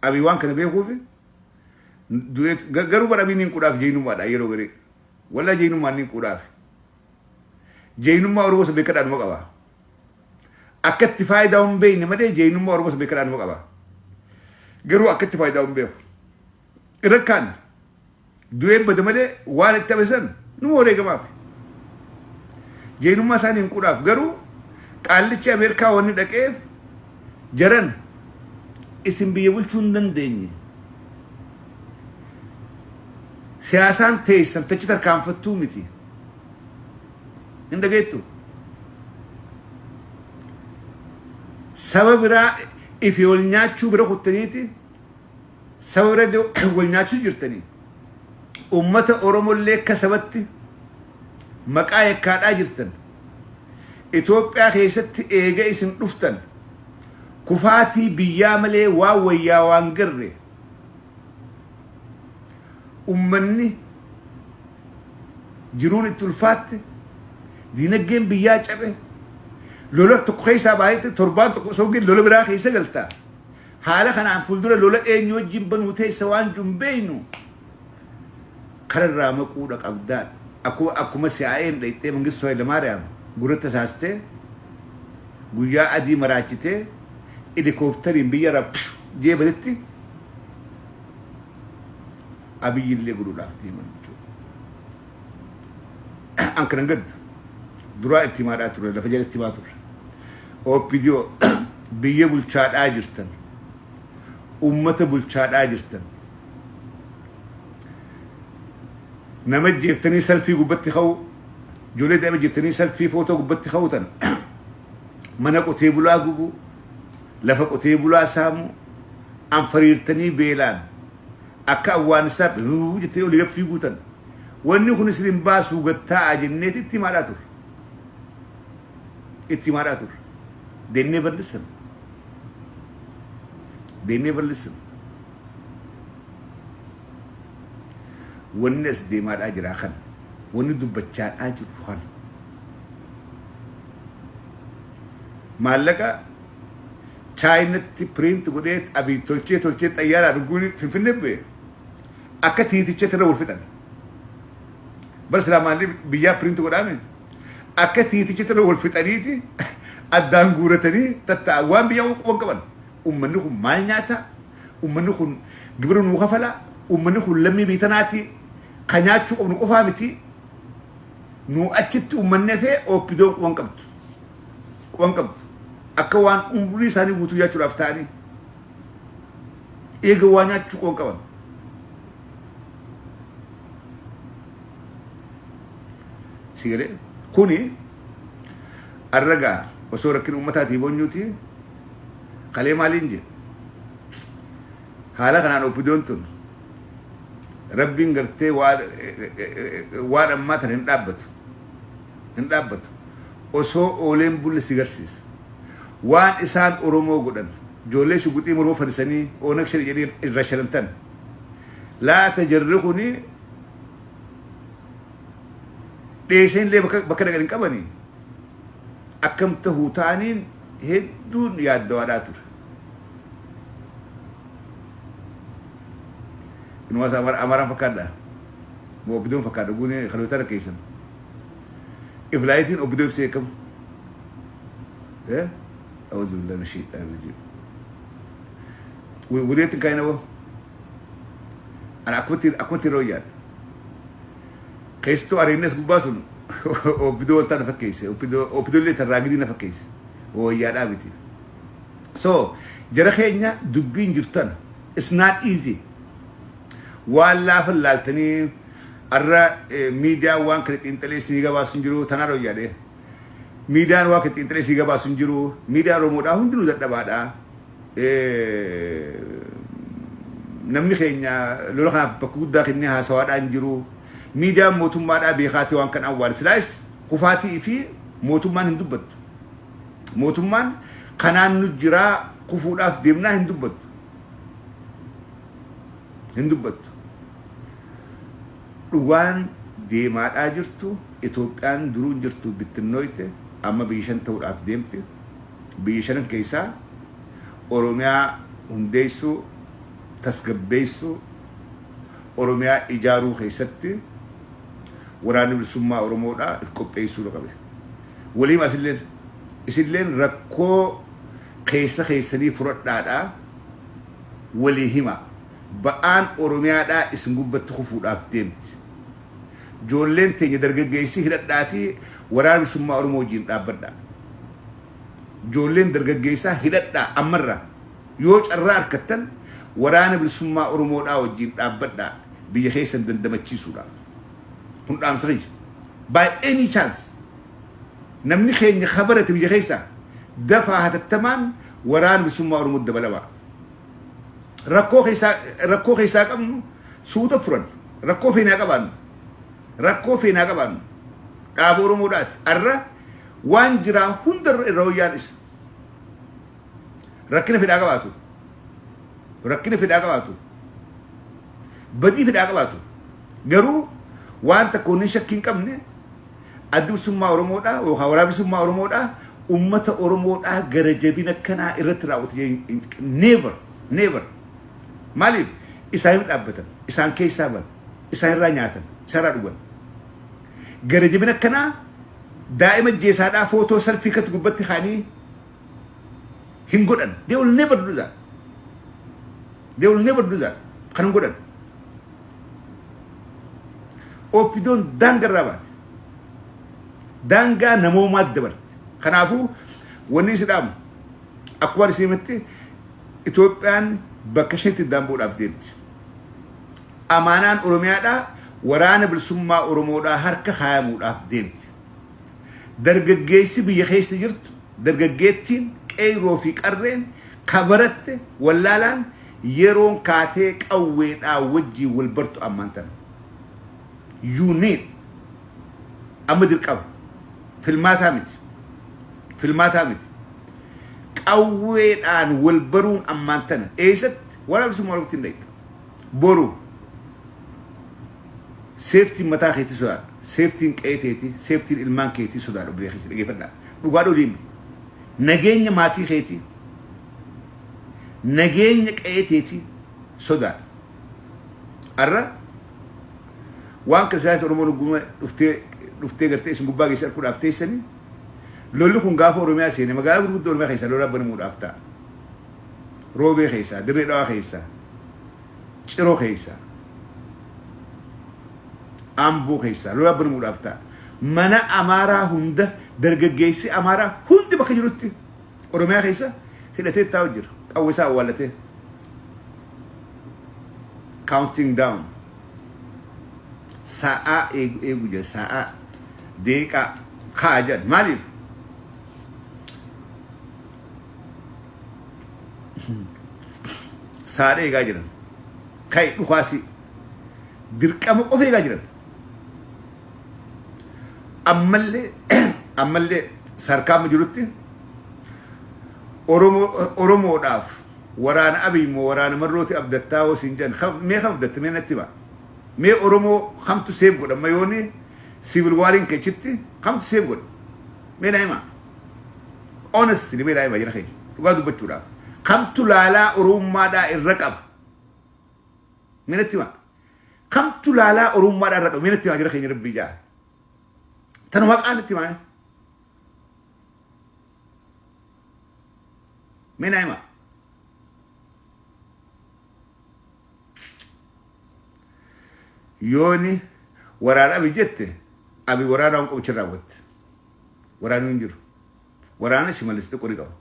Abiy waan kana beekuuf garuu bara Abiy niin quudhaaf jeenummaadha yeroo garee. Wallaa jeenummaan niin quudhaaf. Jeenummaa Oromoo isa beekadhaanuma qaba. Akka itti faayidaa hin beekne malee jeenummaa Oromoo isa beekadhaanuma qaba. Garuu akka itti faayidaa hin beeku. Irra kaan du'een bada malee waan itti hafe san numa wareegamaaf. Jeenummaa isaanii hin quudhaaf, garuu qaallichi Ameerikaa wanni dhaqeef jaran isin biyya bulchuu hin dandeenye. Siyaasaan teessan tachi tarkaanfattuu miti. Hin dhageettu. Saba biraa ifi wal nyaachuu bira kuttaniiti saba bira wal nyaachuu jirtanii. Ummata Oromollee akka sabatti maqaa yakkaadhaa jirtan. Itoophiyaa keessatti eega isin dhuftan kufaatii biyyaa malee waan wayyaa waan garre, ummanni jiruun itti ulfaatte, diinagdeen biyyaa cabe, lola tokko keessaa baay'ate, torbaan tokko osoo hin lola biraa keessa galta. Haala kanaan fuuldura lola eenyu wajjin banuu teessa waan jiru hin beeknu. Kararraa maquudha qabdaa. Akkuma si'aa'een dhayxee Mangistuu Hayilamaariyaam gurratti saastee guyyaa adii maraachitee helikooftariin biyya irraa jeebanitti Abiyyillee godhuudhaaf deeman jechuudha. An kanan gaddu duraa itti himaadhaa ture, lafa jalatti himaa ture. OPDO biyya bulchaadhaa jirtan, ummata bulchaadhaa jirtan. Nama jeeftanii salfii gubbatti ka'u, ijoollee daa'ima jeeftanii salfii footoo gubbatti ka'u tan mana qotee bulaa gubu, lafa qotee bulaa saamu, anfariirtanii beelaan akka awwaanisaa jettee olii gad fiiguu tan. Wanni kun isin hin baasuu, gattaa'a jenneeti itti himaadhaa turre. Itti himaadhaa turre. They never listen. They never listen. Wanni as deemaadhaa jiraa kana. Wanni dubbachaadhaa jiru kana. Maallaqa Chaayinatti print godhee, Abiy tolchee tolchee, xayyaaraan dhuguun Finfinnee bu'e, akka tiitichatti irra wal fixan. Bara silaa biyyaa print godhaame akka tiitichatti irra wal fixaniiti addaan guuratanii tattaa'an. Waan biyyaa quban qaban. Uummanni kun maal nyaata? Uummanni kun gibira nuu kafala? Uummanni kun lammii biyya tanaati. Ka nyaachuu qabnu qofaa miti. Nu achitti uummanni hafee OPDOn quban qabdu. Quban qabdu. Akka waan umrii isaanii guutuu nyaachuudhaaf ta'anii. Eega waa nyaachuu quban qaban. Sigalee kuni arragaa osoo rakkina uummataatii boonyuuti kalee maaliin jedhe? Haala kanaan OPDOn tun Rabbiin gartee waan ammaa tana hin dhaabbatu. Hin dhaabbatu. Osoo ooleen bulle si garsiisa. Waan isaan Oromoo godhan, ijoollee shuguxii morma fadisanii Oonag Shani jedhanii irra shalantan. Laata jarri kuni dheessan illee bakka dhaqan hin qabanii akkam tahuu ta'aniin hedduun yaaddawaadhaa ture. Inumaa isaa Amaaraan fakkaadha. Moo OPDOn fakkaadha guunee kaloota rakkeessan. Iflaayitiin OPDO ibsee kam? أعوذ بالله من الشيطان الرجيم. Wudeetti hin kaa'in aboo. Ana akkumatti yeroo yaadu. Keessattuu areennes gubbaa sun OPDO wanta na fakkeesse. OPDO illee tarraa gidii na fakkeesse. Wayyaadhaa miti. So jara keenya, dubbiin jirtana. It's not easy. Waan laafa laaltanii arra miidiyaan waan kana xiinxalee isinii gabaasu hin jiru, tanaa dhoyyaadhe. Miidiyaan waan kana xiinxalee isinii gabaasu hin jiru. Miidiyaan Oromoodhaa hundinuu dadhabaadha. Namni keenya lola kanaaf bakka guddaa kennee haasawaadhaa hin jiru. Miidiyaan mootummaadhaa beekaatii waan kana awwaal. Silaayis kufaatii fi mootummaan hin dubbattu. Mootummaan kanaan nu jiraa, kufuudhaaf deemnaa hin dubbattu. Hin dubbattu. Dhugaan deemaadhaa jirtu, Itoophiyaan duruu hin jirtu, bittinnooyte, amma biyya shan ta'uudhaaf deemti. Biyya shanan keessaa Oromiyaa hundeessuu, tasgabbeessuu, Oromiyaa ijaaruu keessatti Waraanni Bilisummaa Oromoodhaa if qopheessuu qabe. Waliin asilleen isilleen rakkoo keessa keessanii fudhadhaadhaa walii hima. Ba'aan Oromiyaadhaa isin gubbatti kufuudhaaf deemti. Ijoolleen teenya dargaggeessi hidhadhaatii Waraana Bilisummaa Oromoo wajjin dhaabbadhaa. Ijoolleen dargaggeessaa hidhadhaa, ammarraa yoo carraa argattan Waraana Bilisummaa Oromoodhaa wajjin dhaabbadhaa biyya keessan dandamachiisuudhaaf. Kun dhaamsa kiyya. By any chance namni keenya kabarate biyya keessaa dafaa hatattamaan Waraana Bilisummaa Oromoo dabalamaa. Rakkoo keessaa qabnu suuta furan, rakkoo feenaa qabaannu, rakkoo feenaa qabaannu, dhaaba Oromoodhaati. Arra waan jiraa hunda irra wayyaan isa. Rakkina fedhaa qabaatu. Rakkina fedhaa qabaatu. Badii fedhaa qabaatu. Garuu waan takka wanni shakkii hin qabne, Addi Bilisummaa Oromoodhaa yookaan Waraana Bilisummaa Oromoodhaa ummata Oromoodhaa gara jabina kanaa irratti raawwatu. Never, never. Maaliif? Isaan dhaabbatan, isaan keessaa ban, isaan irraa nyaatan, isaan irraa dhugan. Gara jabina kanaa daa'ima jeesaadhaa footoo selfie katti gubbatti kaanii hin godhan. They will never do that. They will never do that. Kan hin godhan. OPDOn daangaa irraa baate. Daangaa namoomaatti dabarte. Kanaafuu wanni isi dhaamu, akkuma isin himetti, Itoophiyaan bakka isheetti daambuudhaaf deemti. Amaanaan Oromiyaadhaa Waraana Bilisummaa Oromoodhaa harka kaayamuudhaaf deemti. Dargaggeessi biyya keessa jirtu, dargaggeettiin, qeyroo fi qarreen, kabaratte wallaalaan, yeroon kaatee qawweedhaa wajjii wal bartu ammaan tana. You need amma dirqama. Filmaataa miti. Filmaataa miti. Qawweedhaan wal baruun ammaan tana eessatti Waraana Bilisummaa Oromootti hin dhayita. Boru safetyn mataa keetii sodaadha. Safetyn qe'ee keetii, safetyn ilmaan keetii sodaadha. Obboleessa keetii dhageeffadhaa. Dhugaa dhooliin nageenya maatii keetii. Nageenya qe'ee teetii sodaadha. Arra waan kiristaanota Oromoo lugguma dhuftee dhuftee gartee isin gubbaa keessa arguudhaaf teessanii, lolli kun gaafa Oromiyaa seene magaalaa gurguddoo Oromiyaa keessaa lola banamuudhaaf ta'a. Roobee keessaa, Dirree Dhawaa keessaa, Ciroo keessaa, Amboo keessaa lola banamuudhaaf ta'a. Mana Amaaraa hunda, dargaggeessi Amaaraa hundi bakka jirutti Oromiyaa keessa hidhatee taa'u jira. Qawwee isaa awwaallatee. Counting down. Sa'aa eegu eegu jira, sa'aa deeqaa kaa jedhan. Maaliif? Saadha eegaa jiran. Kai dhukaasii. Dirqama qofa eegaa jiran. Ammallee sarkaama jirutti Oromoodhaaf waraana Abiy moo waraana Marrooti abdattaa hoo siin jedhan, mee kam abdatta? Mee natti hima. Mee Oromoo kamtu seef godha? Amma yooni civil wariin keechitti kamtu seef godha? Mee naa hima. Honestly, mee naa hima, jira keenya. Dhugaa dubbachuudhaaf. Kamtu laalaa Oromummaadhaa irra qaba? Mee natti hima. Kamtu laalaa Oromummaadhaa irra qaba? Mee natti hima, jira keenya, rabbii jaa. Tanuma haqaan natti hima. Mee naa hima. Yooni waraana Abi jette, Abi waraana waan qabu raawwatte. Waraanni hin jiru. Waraana Shimallis xiqqoo ni qaba.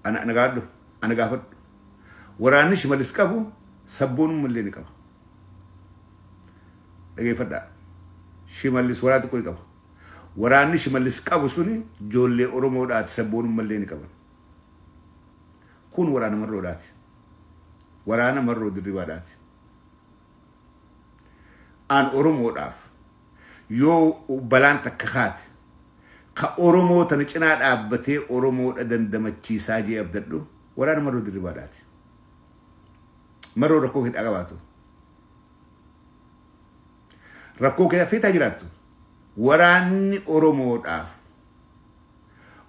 Ana gaafadhu. Ana gaafadhu. Waraanni Shimallis qabu sabboonummaa illee ni qaba. Dhageeffadhaa. Shimallis waraana xiqqoo ni qaba. Waraanni Shimallis qabu suni ijoollee Oromoodhaati, sabboonummaa illee ni qaban. Kun waraana Marroodhaati. Waraana Marroo Dirribaadhaati. An Oromoodhaaf yoo balaan takka kaate, ka Oromoo tana cinaa dhaabbatee Oromoodha dandamachiisaa jee abdadhu waraana Marroo Dirribaadhaati. Marroo rakkoo hidhaa qabaatu. Rakkoo keessa feetaa jiraattu. Waraanni Oromoodhaaf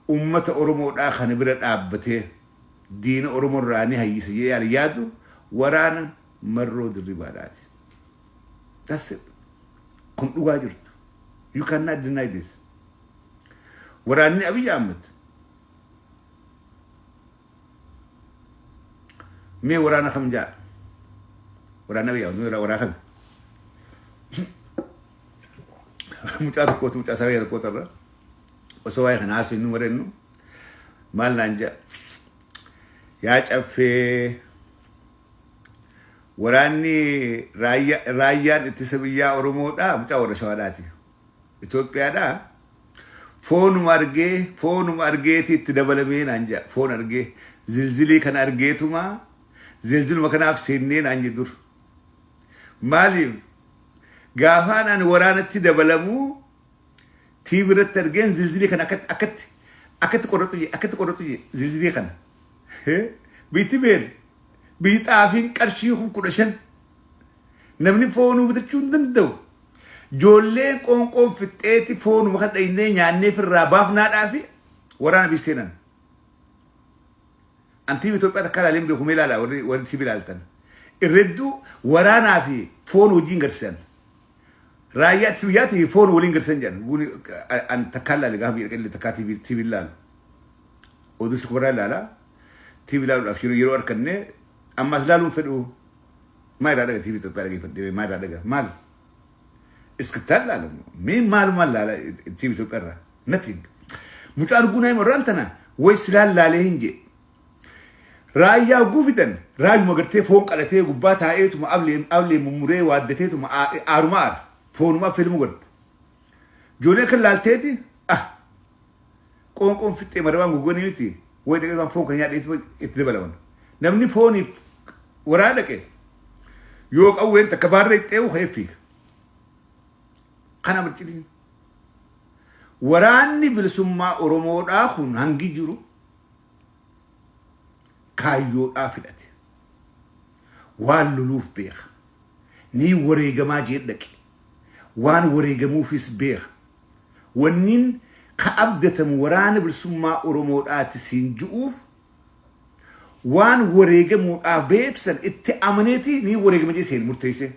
ummata Oromoodhaa kana bira dhaabbatee diina Oromoo irraa ni hayyisa jedhee yaadu waraana Marroo Dirribaadhaati. That's it. Kun dhugaa jirtu. You cannot deny this. Waraanni Abiy Ahmed mee waraana kam jaa? Waraana Abiy Ahmed mee waraana kam? Mucaa tokkootu, mucaa sabee tokkootu irra osoo waa'ee kana haasofnu marennu maal naan jaa? Yaa Caffee, waraanni raayyaan ittisa biyyaa Oromoodhaa mucaa warra Shawaadhaati. Itoophiyaadhaa foonuma argee, foonuma argeeti itti dabalamee naan jaa. Foon argee, zilzilii kana argeetuma, zilziluma kanaaf seennee naan jedhu dur. Maaliif? Gaafaan ani waraanatti dabalamuu TV irratti argeen zilzilii kana akkatti akkatti akkatti qorratu jee, akkatti qorratu jee zilzilii kana. Biyyi beel biyyi xaafiin qarshii 15,000, namni foonuu bitachuu hin danda'u. Ijoolleen qoonqoon fixxeeti foonuma kan dhaynee nyaannee firraa baafnaadhaa fi waraana biyya seenan. An TV Itoophiyaa takka ilaalee hin beeku, mee ilaala warri TV ilaaltan. Irredduu waraanaa fi foon wajjin garsiisan. Raayyaa ittisa biyyaatii fi foon waliin garsiisan jedhan. Guni an takka ilaale gaafa biyya dhaqee takkaa TV ilaalu. Oduu si kubarraa ilaala. TV ilaaluudhaaf yeroo arganne ammas ilaaluun fedhu. Maal irraa dhaga TV Itoophiyaa dhageeffadhee? Maal irraa dhaga? Maal? Iskittaan ilaalamu. Mee maalumaan ilaala TV Itoophiyaa irraa? Nothing. Mucaan guunaa himu irraan tana way silaan laalee hin jee. Raayyaa guufitan raayyuma gartee foon qalatee gubbaa taa'eetuma ablee ablee mummuree waaddateetuma aaruma aara. Foonuma affeelmu garte. Ijoollee kan laalteeti ah qoonqoon fixxee marabaan gogganii miti way dhaqee foon kan nyaadheetuma itti dabalaman. Namni fooniif waraana dhaqe yoo qawween takka baarree xeewu ka'ee fiiga. Kana barciitiin. Waraanni bilisummaa Oromoodhaa kun hangi jiru kaayyoodhaa fidhate. Waan loluuf beeka. Ni wareegamaa jee dhaqe. Waan wareegamuufis beeka. Wanniin ka abdatamu waraana bilisummaa Oromoodhaati siin ju'uuf. Waan wareegamuudhaaf beeksan itti amaneeti ni wareegama jee seen murteessee.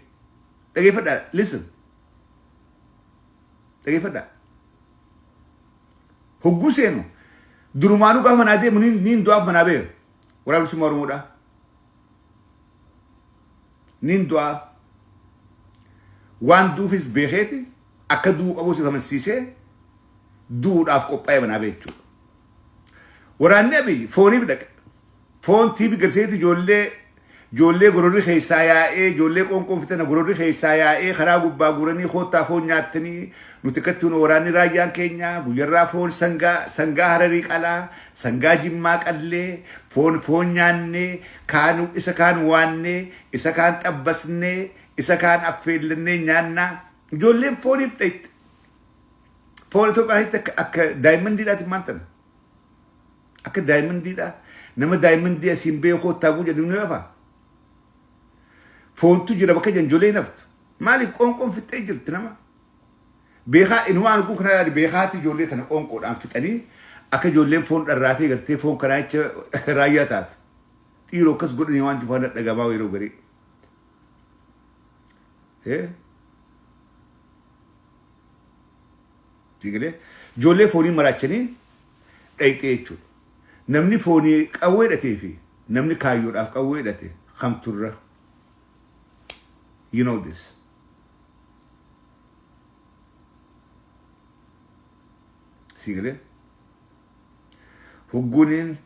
Dhageeffadhaa, listen. Dhageeffadhaa. Hogguu seenu durumaanuu gaafa manaa deemu niin du'aaf manaa beeku. Waraana Bilisummaa Oromoodhaa. Niin du'aa. Waan duufis beekeeti akka du'uu qabus if amansiisee du'uudhaaf qophaa'ee manaa bahe jechuudha. Waraanni Abiy fooniif dhaqe. Foon tiivi garseeti ijoollee gororri keessaa yaa'ee, ijoollee qoonqoon fitana gororri keessaa yaa'ee karaa gubbaa guuranii koottaa foon nyaattanii, nuti akkatti nu waraanni raayyaan keenya guyyarraa foon sangaa Hararii qalaa, sangaa Jimmaa qallee, foon nyaannee, kaan isa kaan waannee, isa kaan xabbasnee, isa kaan affeellannee nyaannaa. Ijoolleen fooniif dhayxe. Foon Itoophiyaa keessatti akka daayimandiidhaati maal ta'an? Akka daayimandiidhaa. Nama daayimandii asiin beekoo koottaa guu jedhu ni hafa. Foontu jira bakka jiran ijoollee hin haftu. Maaliif qoonqoon fixxee jirti nama? Beekaa inumaan kun kana yaadi, beekaatti ijoollee tana qoonqoodhaan fixanii akka ijoolleen foon dharraatee gartee foon kanaa jecha raayyaa taatu. Dhiiroo akkas godhanii waan cufaan dhadhagamaa yeroo garii. Siigalee ijoollee foonii maraachanii dhayxee jechuudha. Namni foonii qawwee hidhatee fi namni kaayyoodhaaf qawwee hidhate kamturra. You know this. Siigalee hogguuniin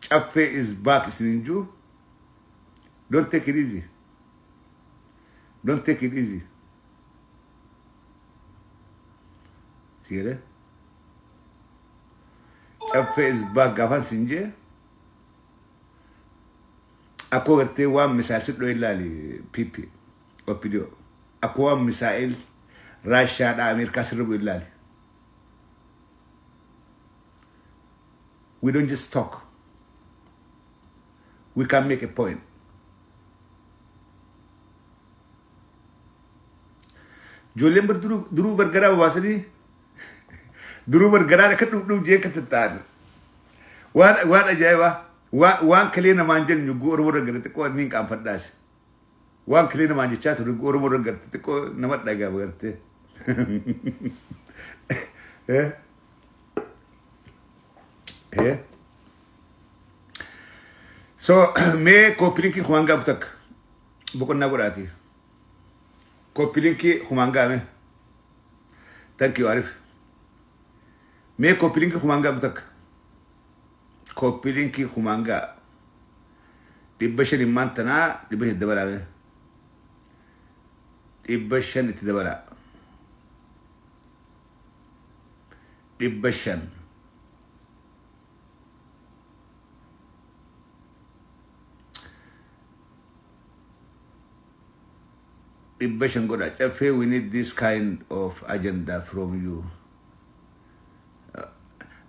caffee is back isiniin jiru, don't take it easy. Don't take it easy. Siigalee caffee is back gaafan sin jee akkoo gartee waan misaa'el si dho'e ilaali PP OPDO akkoo waan misaa'el Raashaadhaa Ameerikaa sirra bu'e ilaali. We don't just talk. We can make a point. Ijoolleen bar duruu bargaraa babaasanii duruu bargaraan akka dhufdhuuf jee akka tatta'an. Waan ajaa'ibaa waan kalee namaan jennu yogguu Oromoo irra garte xiqqoo inni hin qaanfadhaas. Waan kalee namaan jechaa ture yogguu Oromoo irra garte xiqqoo nama dhaga'ama gartee. Eh? Eh? So mee copy linkii kumaan gaabu takka boqonnaa godhaati. Copy linkii kumaan gaame. Thank you, Arif. Mee copy linkii kumaan gaabu takka. Copy linkii kumaan gaa. 500 immaan tanaa 500 dabalaame. 500 itti dabalaa. 500. 500 godha. Caffee, we need this kind of agenda from you.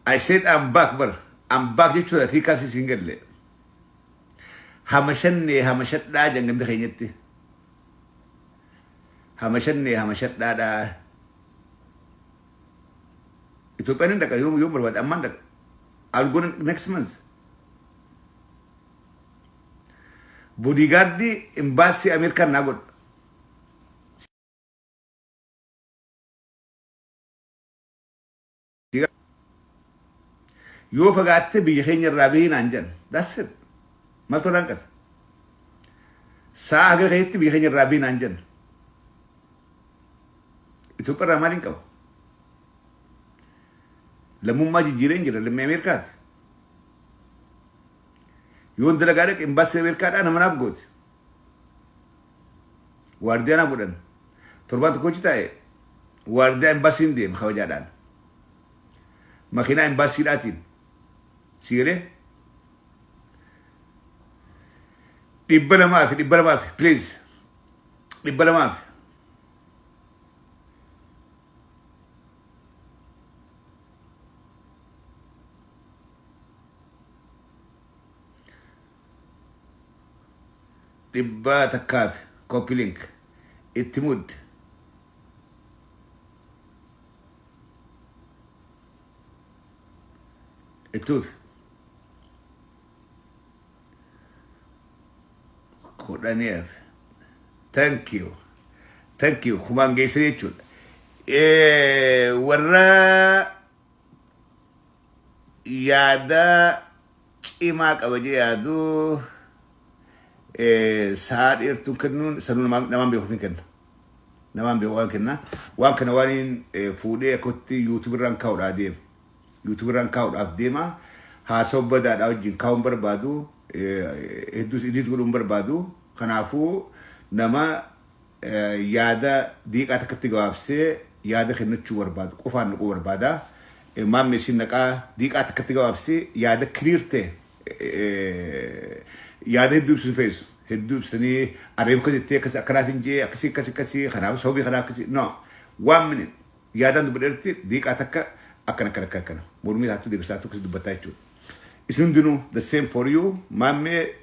I said I'm back bar. I'm back jechuudha hiikaa si siin galle. Hamashannee hamashadhaa janganda keenyatti. Hamashannee hamashadhaadhaa. Itoophiyaan hin dhaqa yoom barbaade, ammaan dhaqa. I'll go next month. Bodyguardii imbaasii Ameerikaan naa godha. Yoo fagaatte biyya keenya irraa bahii naan jedhan. That's it. Maaltu naan qata? Sa'a haga keetti biyya keenya irraa bahii naan jedhan. Itoophiyaa irraa maaliin qaba? Lammummaa jijjiireen jira, lammii Ameerikaati. Yoon dalagaa dhaqe imbaasii Ameerikaadhaa nama naaf gooti. Waardiyaa naa godhan. Torbaan tokko hojii taa'e waardiyaa imbaasiin deema kabajaadhaan. Makiinaa imbaasiidhaatiin. Siigalee? 200 fi 200 fi, please. 200 fi. 100 fi copy link itti mudde. Ittuufi. 10 hafe. Thank you. Thank you. Kumaan geessa jechuudha. Warra yaada cimaa qaba jee yaadu sa'a dheertuu kennuun sanuu namaan beekuuf hin kenna. Namaan beeku waan kenna. Waan kana waan fuudhee akkatti YouTube irraan kaa'uudhaaf deema. YouTube irraan kaa'uudhaaf deema. Haasawaa badaadhaa wajjin kaa'uun barbaadu. Hedduus edit godhuun barbaadu. Kanaafuu nama yaada diiqaa takkatti gabaabsee yaada kennachuu barbaadu qofaan naquu barbaada. Maammee isin naqaa, diiqaa takkatti gabaabsee yaada clear ta'e, yaada hedduu ibsuun feesu. Hedduu ibsanii areef akkas jettee, akkas akkanaaf hin jee, akkasii akkas akkasii, kanaaf sababii kanaaf akkasii, no, one minute yaadaan dubbadheerti, diiqaa takka akkana akkana akkana akkana, mormii taattuu deeggarsaatu akkasii dubbataa jechuudha. Isin hundinuu the same for you. Maammee,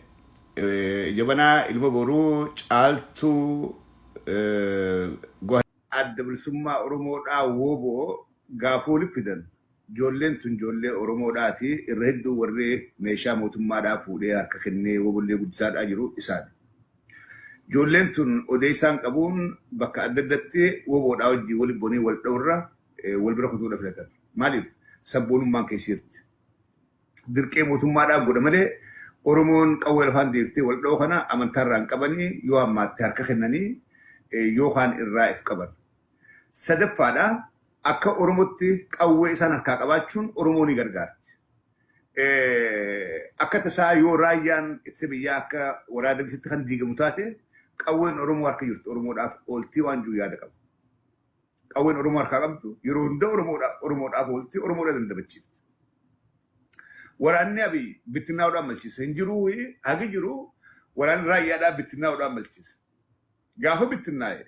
Jabanaa, Ilma Boruu, Caaltuu, Adda Bilisummaa Oromoodhaa, WBO gaafuu walitti fidan. Ijoolleen tun ijoollee Oromoodhaati. Irra hedduu warri meeshaa mootummaadhaa fuudhee harka kennee wobollee guddisaadhaa jiru isaan. Ijoolleen tun odeessaan qabuun bakka adda addatti WBOdhaa wajjin walitti bonii wal dha'urra wal bira kutuudha filatan. Maaliif? Sabboonummaan keessatti. Dirqee mootummaadhaa godha malee Oromoon qawwee lafaan deeftee wal dha'u kana amantaarraa hin qabanii, yoo ammaatti harka kennanii yookaan irraa if qaban. Sadaffaadha, akka Oromootti qawwee isaan harkaa qabaachuun Oromoo ni gargaarti. Akka tasaa yoo raayyaan ittisa biyyaa akka waraana keessatti kan diigamu taate, qawween Oromoo harka jirtu Oromoodhaaf ooltii waan jiru yaada qaba. Qawween Oromoo harkaa qabdu yeroo hunda Oromoodhaaf ooltii, Oromoodha dandamachiifti. Waraanni Abiy bittinnaa'uudhaan malchiisa. Hin jiru, hagi jiru waraanni raayyaadhaa bittinnaa'uudhaan malchiisa. Gaafa bittinnaa'e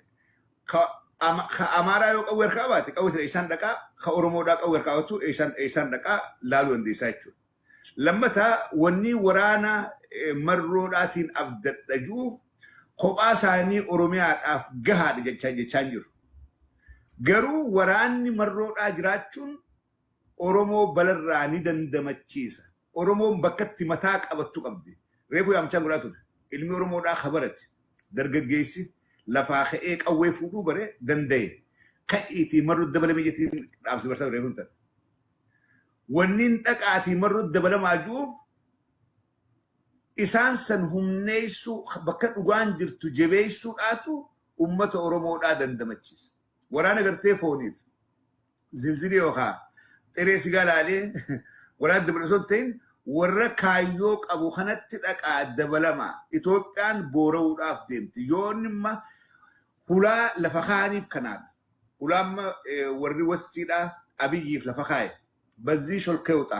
ka Amaaraa yoo qawwee harkaa qabaate qawwee sana isaan dhaqaa, ka Oromoodhaa qawwee harkaa qabatu isaan dhaqaa laaluu dandeessaa jechuudha. Lammataa, wanni waraana marroodhaatiin abdadha jiruuf kophaa isaanii Oromiyaadhaaf gahaadha jechaa hin jiru. Garuu waraanni marroodhaa jiraachuun Oromoo balarraa ni dandamachiisa. Oromoon bakkatti mataa qabattu qabdi. Reefu yaamchaan godhaa ture. Ilmi Oromoodhaa kabarate. Dargaggeessi lafaa ka'ee qawwee fuudhuu bare danda'e. Ka'iitii marroo dabalame jettiin dhaamsi barsaa ture reefu tan. Wanni dhaqaatii marroo dabalamaa jiruuf isaan san humneessuu, bakka dhugaan jirtu jabeessuudhaatu ummata Oromoodhaa dandamachiisa. Waraana gartee fooniif zilzilii yookaan xiree sigaa laalee waraana dabalu osoo hin ta'in, warra kaayyoo qabu kanatti dhaqaa dabalama. Itoophiyaan boora'uudhaaf deemti. Yoo inni amma hulaa lafa kaa'aniif kanaan hulaa amma warri wastiidhaa Abiyyiif lafa kaa'e በዚህ ሾልከህ ውጣ፣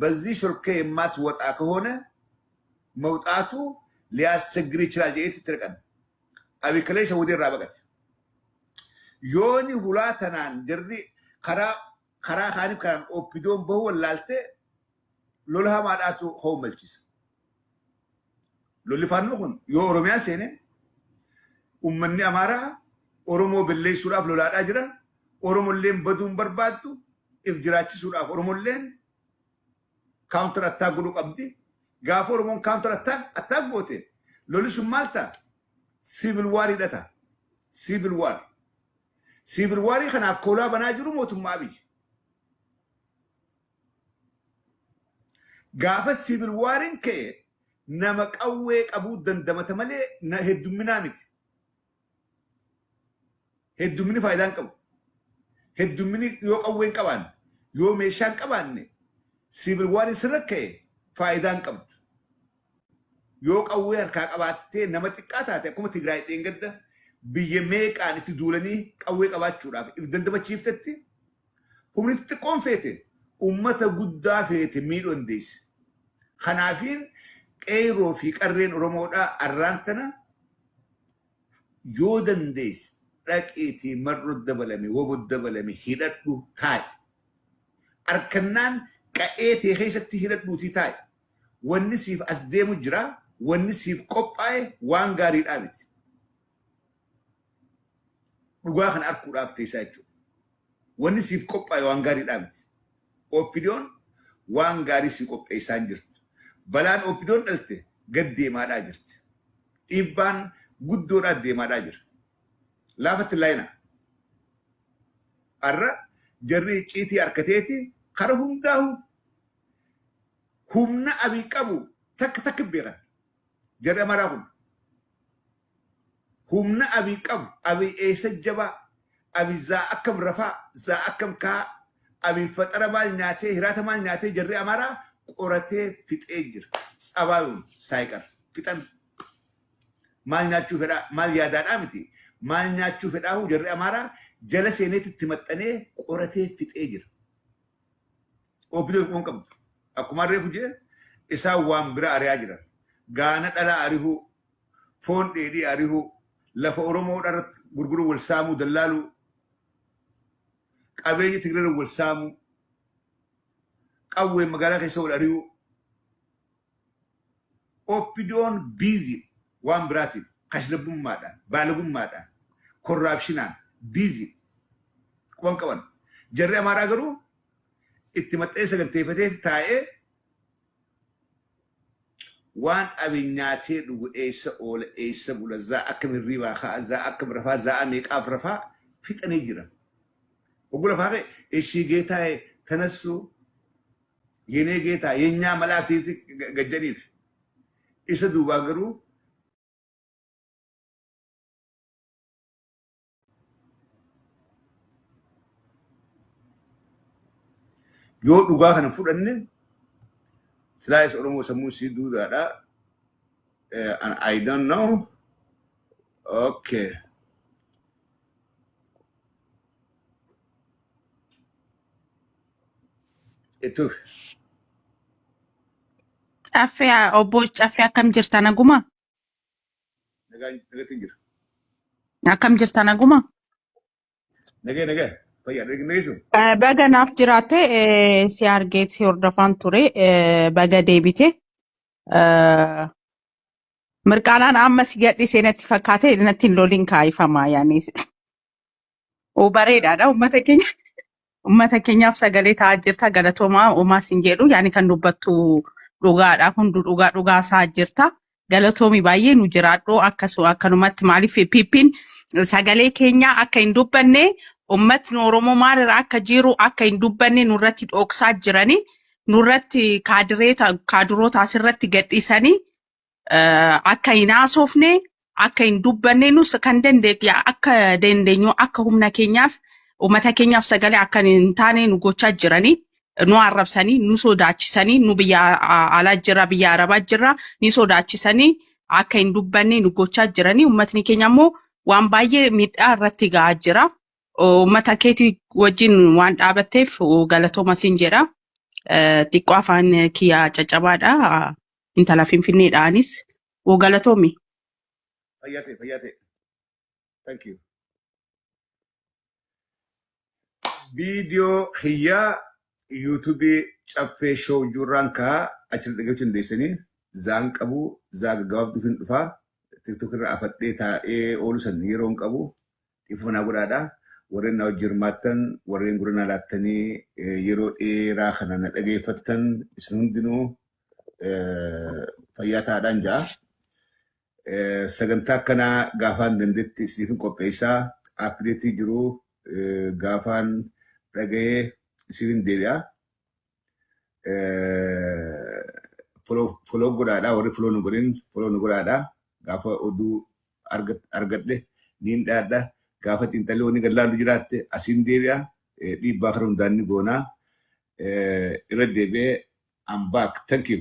በዚህ ሾልከህ የማትወጣ ከሆነ መውጣቱ ሊያስቸግር ይችላል jedheetti itti dhaqan. Abiy kalee shawwadee irraa baqate. Yooni hulaa tanaan jarri karaa kaaniif kanaan OPDOn bahuu wallaaltee lola hamaadhaatu hoommalchisa. Lolli Faannoo kun yoo Oromiyaa seene, uummanni Amaaraa Oromoo balleessuudhaaf lolaadhaa jira. Oromolleen baduun barbaaddu, if jiraachisuudhaaf Oromolleen counter attack godhuu qabdi. Gaafa Oromoon counter attack goote lolli sun maal ta'a? Civil war hidhata. Civil war. Civil war kanaaf koolaa banaa jiru mootummaa Abiy. Gaafa civil wariin ka'e nama qawwee qabuu dandamata malee heddumminaa miti. Heddumminni faayidaa hin qabu. Heddumminni yoo qawwee hin qabaanne, yoo meeshaa hin qabaanne, civil wariin sirra ka'e faayidaa hin qabdu. Yoo qawwee harkaa qabaattee nama xiqqaa taate, akkuma Tigraay dheengadda biyya meeqaan itti duulanii qawwee qabaachuudhaaf if dandamachiiftetti, humni xixiqqoon feete ummata guddaa feete miidhuu dandeessi. Kanaafiin qeerroo fi qarreen Oromoodhaa arraan tana yoo dandeesse dhaqiitii marroo dabalame, WBO dabalame, hidhadhu taa'i. Arkannaan qa'ee tee keessatti hidhadhuutii taa'i. Wanni siif as deemu jira, wanni siif qophaa'e waan gaariidhaa miti. Dhugaa kana arguudhaaf teessaa jechuudha. Wanni siif qophaa'e waan gaariidhaa miti. OPDOn waan gaarii si qopheessaa hin jirtu. Balaan OPDOn dhalte gad deemaadhaa jirti. Dhiibbaan guddoodhaan deemaadhaa jira. Laafatti laayina. Har'a jarri icciitii harkateeti kara hundaahu humna Abiy qabu takka takka beekan. Jarri Amaaraa kun humna Abiy qabu, Abiy eessa jabaa, Abiy zaa akkam rafaa, zaa akkam kaa, Abiy faxara maal nyaatee, hiraata maal nyaatee, jarri Amaaraa qoratee fixee jira. Tsabaayuun saayiqar fixan. Maal nyaachuu fedhaa, maal yaadaadhaa miti. Maal nyaachuu fedhaahu jarri Amaaraa jala seeneetti itti maxxanee qoratee fixee jira. OPDO quban qabdu. Akkuma reefu jee isaan waan bira ari'aa jiran. Gaana dhalaa arihuu, foon dheedhii arihuu, lafa Oromoo irratti gurguruu, wal saamuu, dallaaluu, qabeenya Tigree wal saamuu, qawwee magaalaa keessa wal ari'uu. OPDOn busy waan biraatiin, kashlabbummaadhaan, baalagummaadhaan, corruptionaan busy, quban qaban. Jarri Amaaraa garuu itti maxxanee saganteeffatee taa'ee waan Abiy nyaatee dhugu, eessa oola, eessa bula, zaa akkam hirriibaa ka'a, zaa akkam rafaa, zaa'a meeqaaf rafaa fixanii jiran. Oguu lafaa ka'e ishii geetaa'e tanassuu የኔ ጌታ የኛ መላእክት gajjaniif isa duubaa garuu yoo dhugaa kana fudhanne silaayis Oromoo sammuu sii duudaadha. And I don't know. Okay. Ittuuf. Caffee, obbo Caffee, akkam jirta, naguma? Nagaan nagatti hin jira. Akkam jirta, naguma? Nagee, nagee. Fayyaa nageessu. Baga naaf jiraatte, si argee si hordofaan ture, baga deebite. Mirqaanaan amma si gadhiisee natti fakkaate, natti hin lolin kaayifama yaani. Oo, bareedaadha, uummata keenya. Uummata keenyaaf sagalee ta'aa jirta, galatoomaa uumaa sin jedhu. Yaani kan dubbattu dhugaadha, hunduu dhugaa dhugaa isaa jirta. Galatoomi, baay'ee nu jiraadhu. Akkasuma akkanumatti, maaliif PPn sagalee keenya akka hin dubbanne, uummatni Oromoo maalirra akka jiru akka hin dubbanne nurratti dhoksaa jiranii, nurratti kaadireeta kaadiroota asirratti gadhiisanii akka hin haasofne, akka hin dubbanne, nus kan dandeenye akka dandeenyu akka humna keenyaaf uummata keenyaaf sagalee akka hin taane nu gochaa jiranii, nu arrabsanii, nu sodaachisanii, nu biyya alaa jira, biyya arabaa jira, ni sodaachisanii akka hin dubbanne nu gochaa jiranii. Uummatni keenya immoo waan baay'ee miidhaa irratti ga'aa jira. Uummata keetii wajjin waan dhaabatteef galatooma siin jedha. Xiqqoo afaan kiyyaa caccabaadha. Intala Finfinneedhaanis. Galatoomi. Fayyaa ta'e, fayyaa ta'e. Thank you. Viidiyoo kiyyaa YouTubeii Caffee Show juurraan kahaa achirra dhaggeeffachuu dandeessanii. Zaan qabu zaa gaggabaabduuf hin dhufaa. TikTok irra afadhee taa'ee oolu san yeroo hin qabu. Dhiifama naa godhaadha. Warreen na wajjin hirmaattan, warreen gurra naa laattanii yeroo dheeraa kana na dhageeffattan, isin hundinuu fayyaa ta'aadhaan ja'a. Sagantaa akkanaa gaafaan dandeetti isiniif hin qopheessaa. Updateii jiru gaafaan dhaga'ee isiniin deebi'a. Follow godhaadha, warri follow nu godhin follow nu godhaadha. Gaafa oduu argadhe niin dhaadha. Gaafa xiinxalli wanni gad laallu jiraatte asiin deebi'a. Dhiibbaa kana hundaan ni goonaa. Irra deebi'ee, I'm back. Thank you.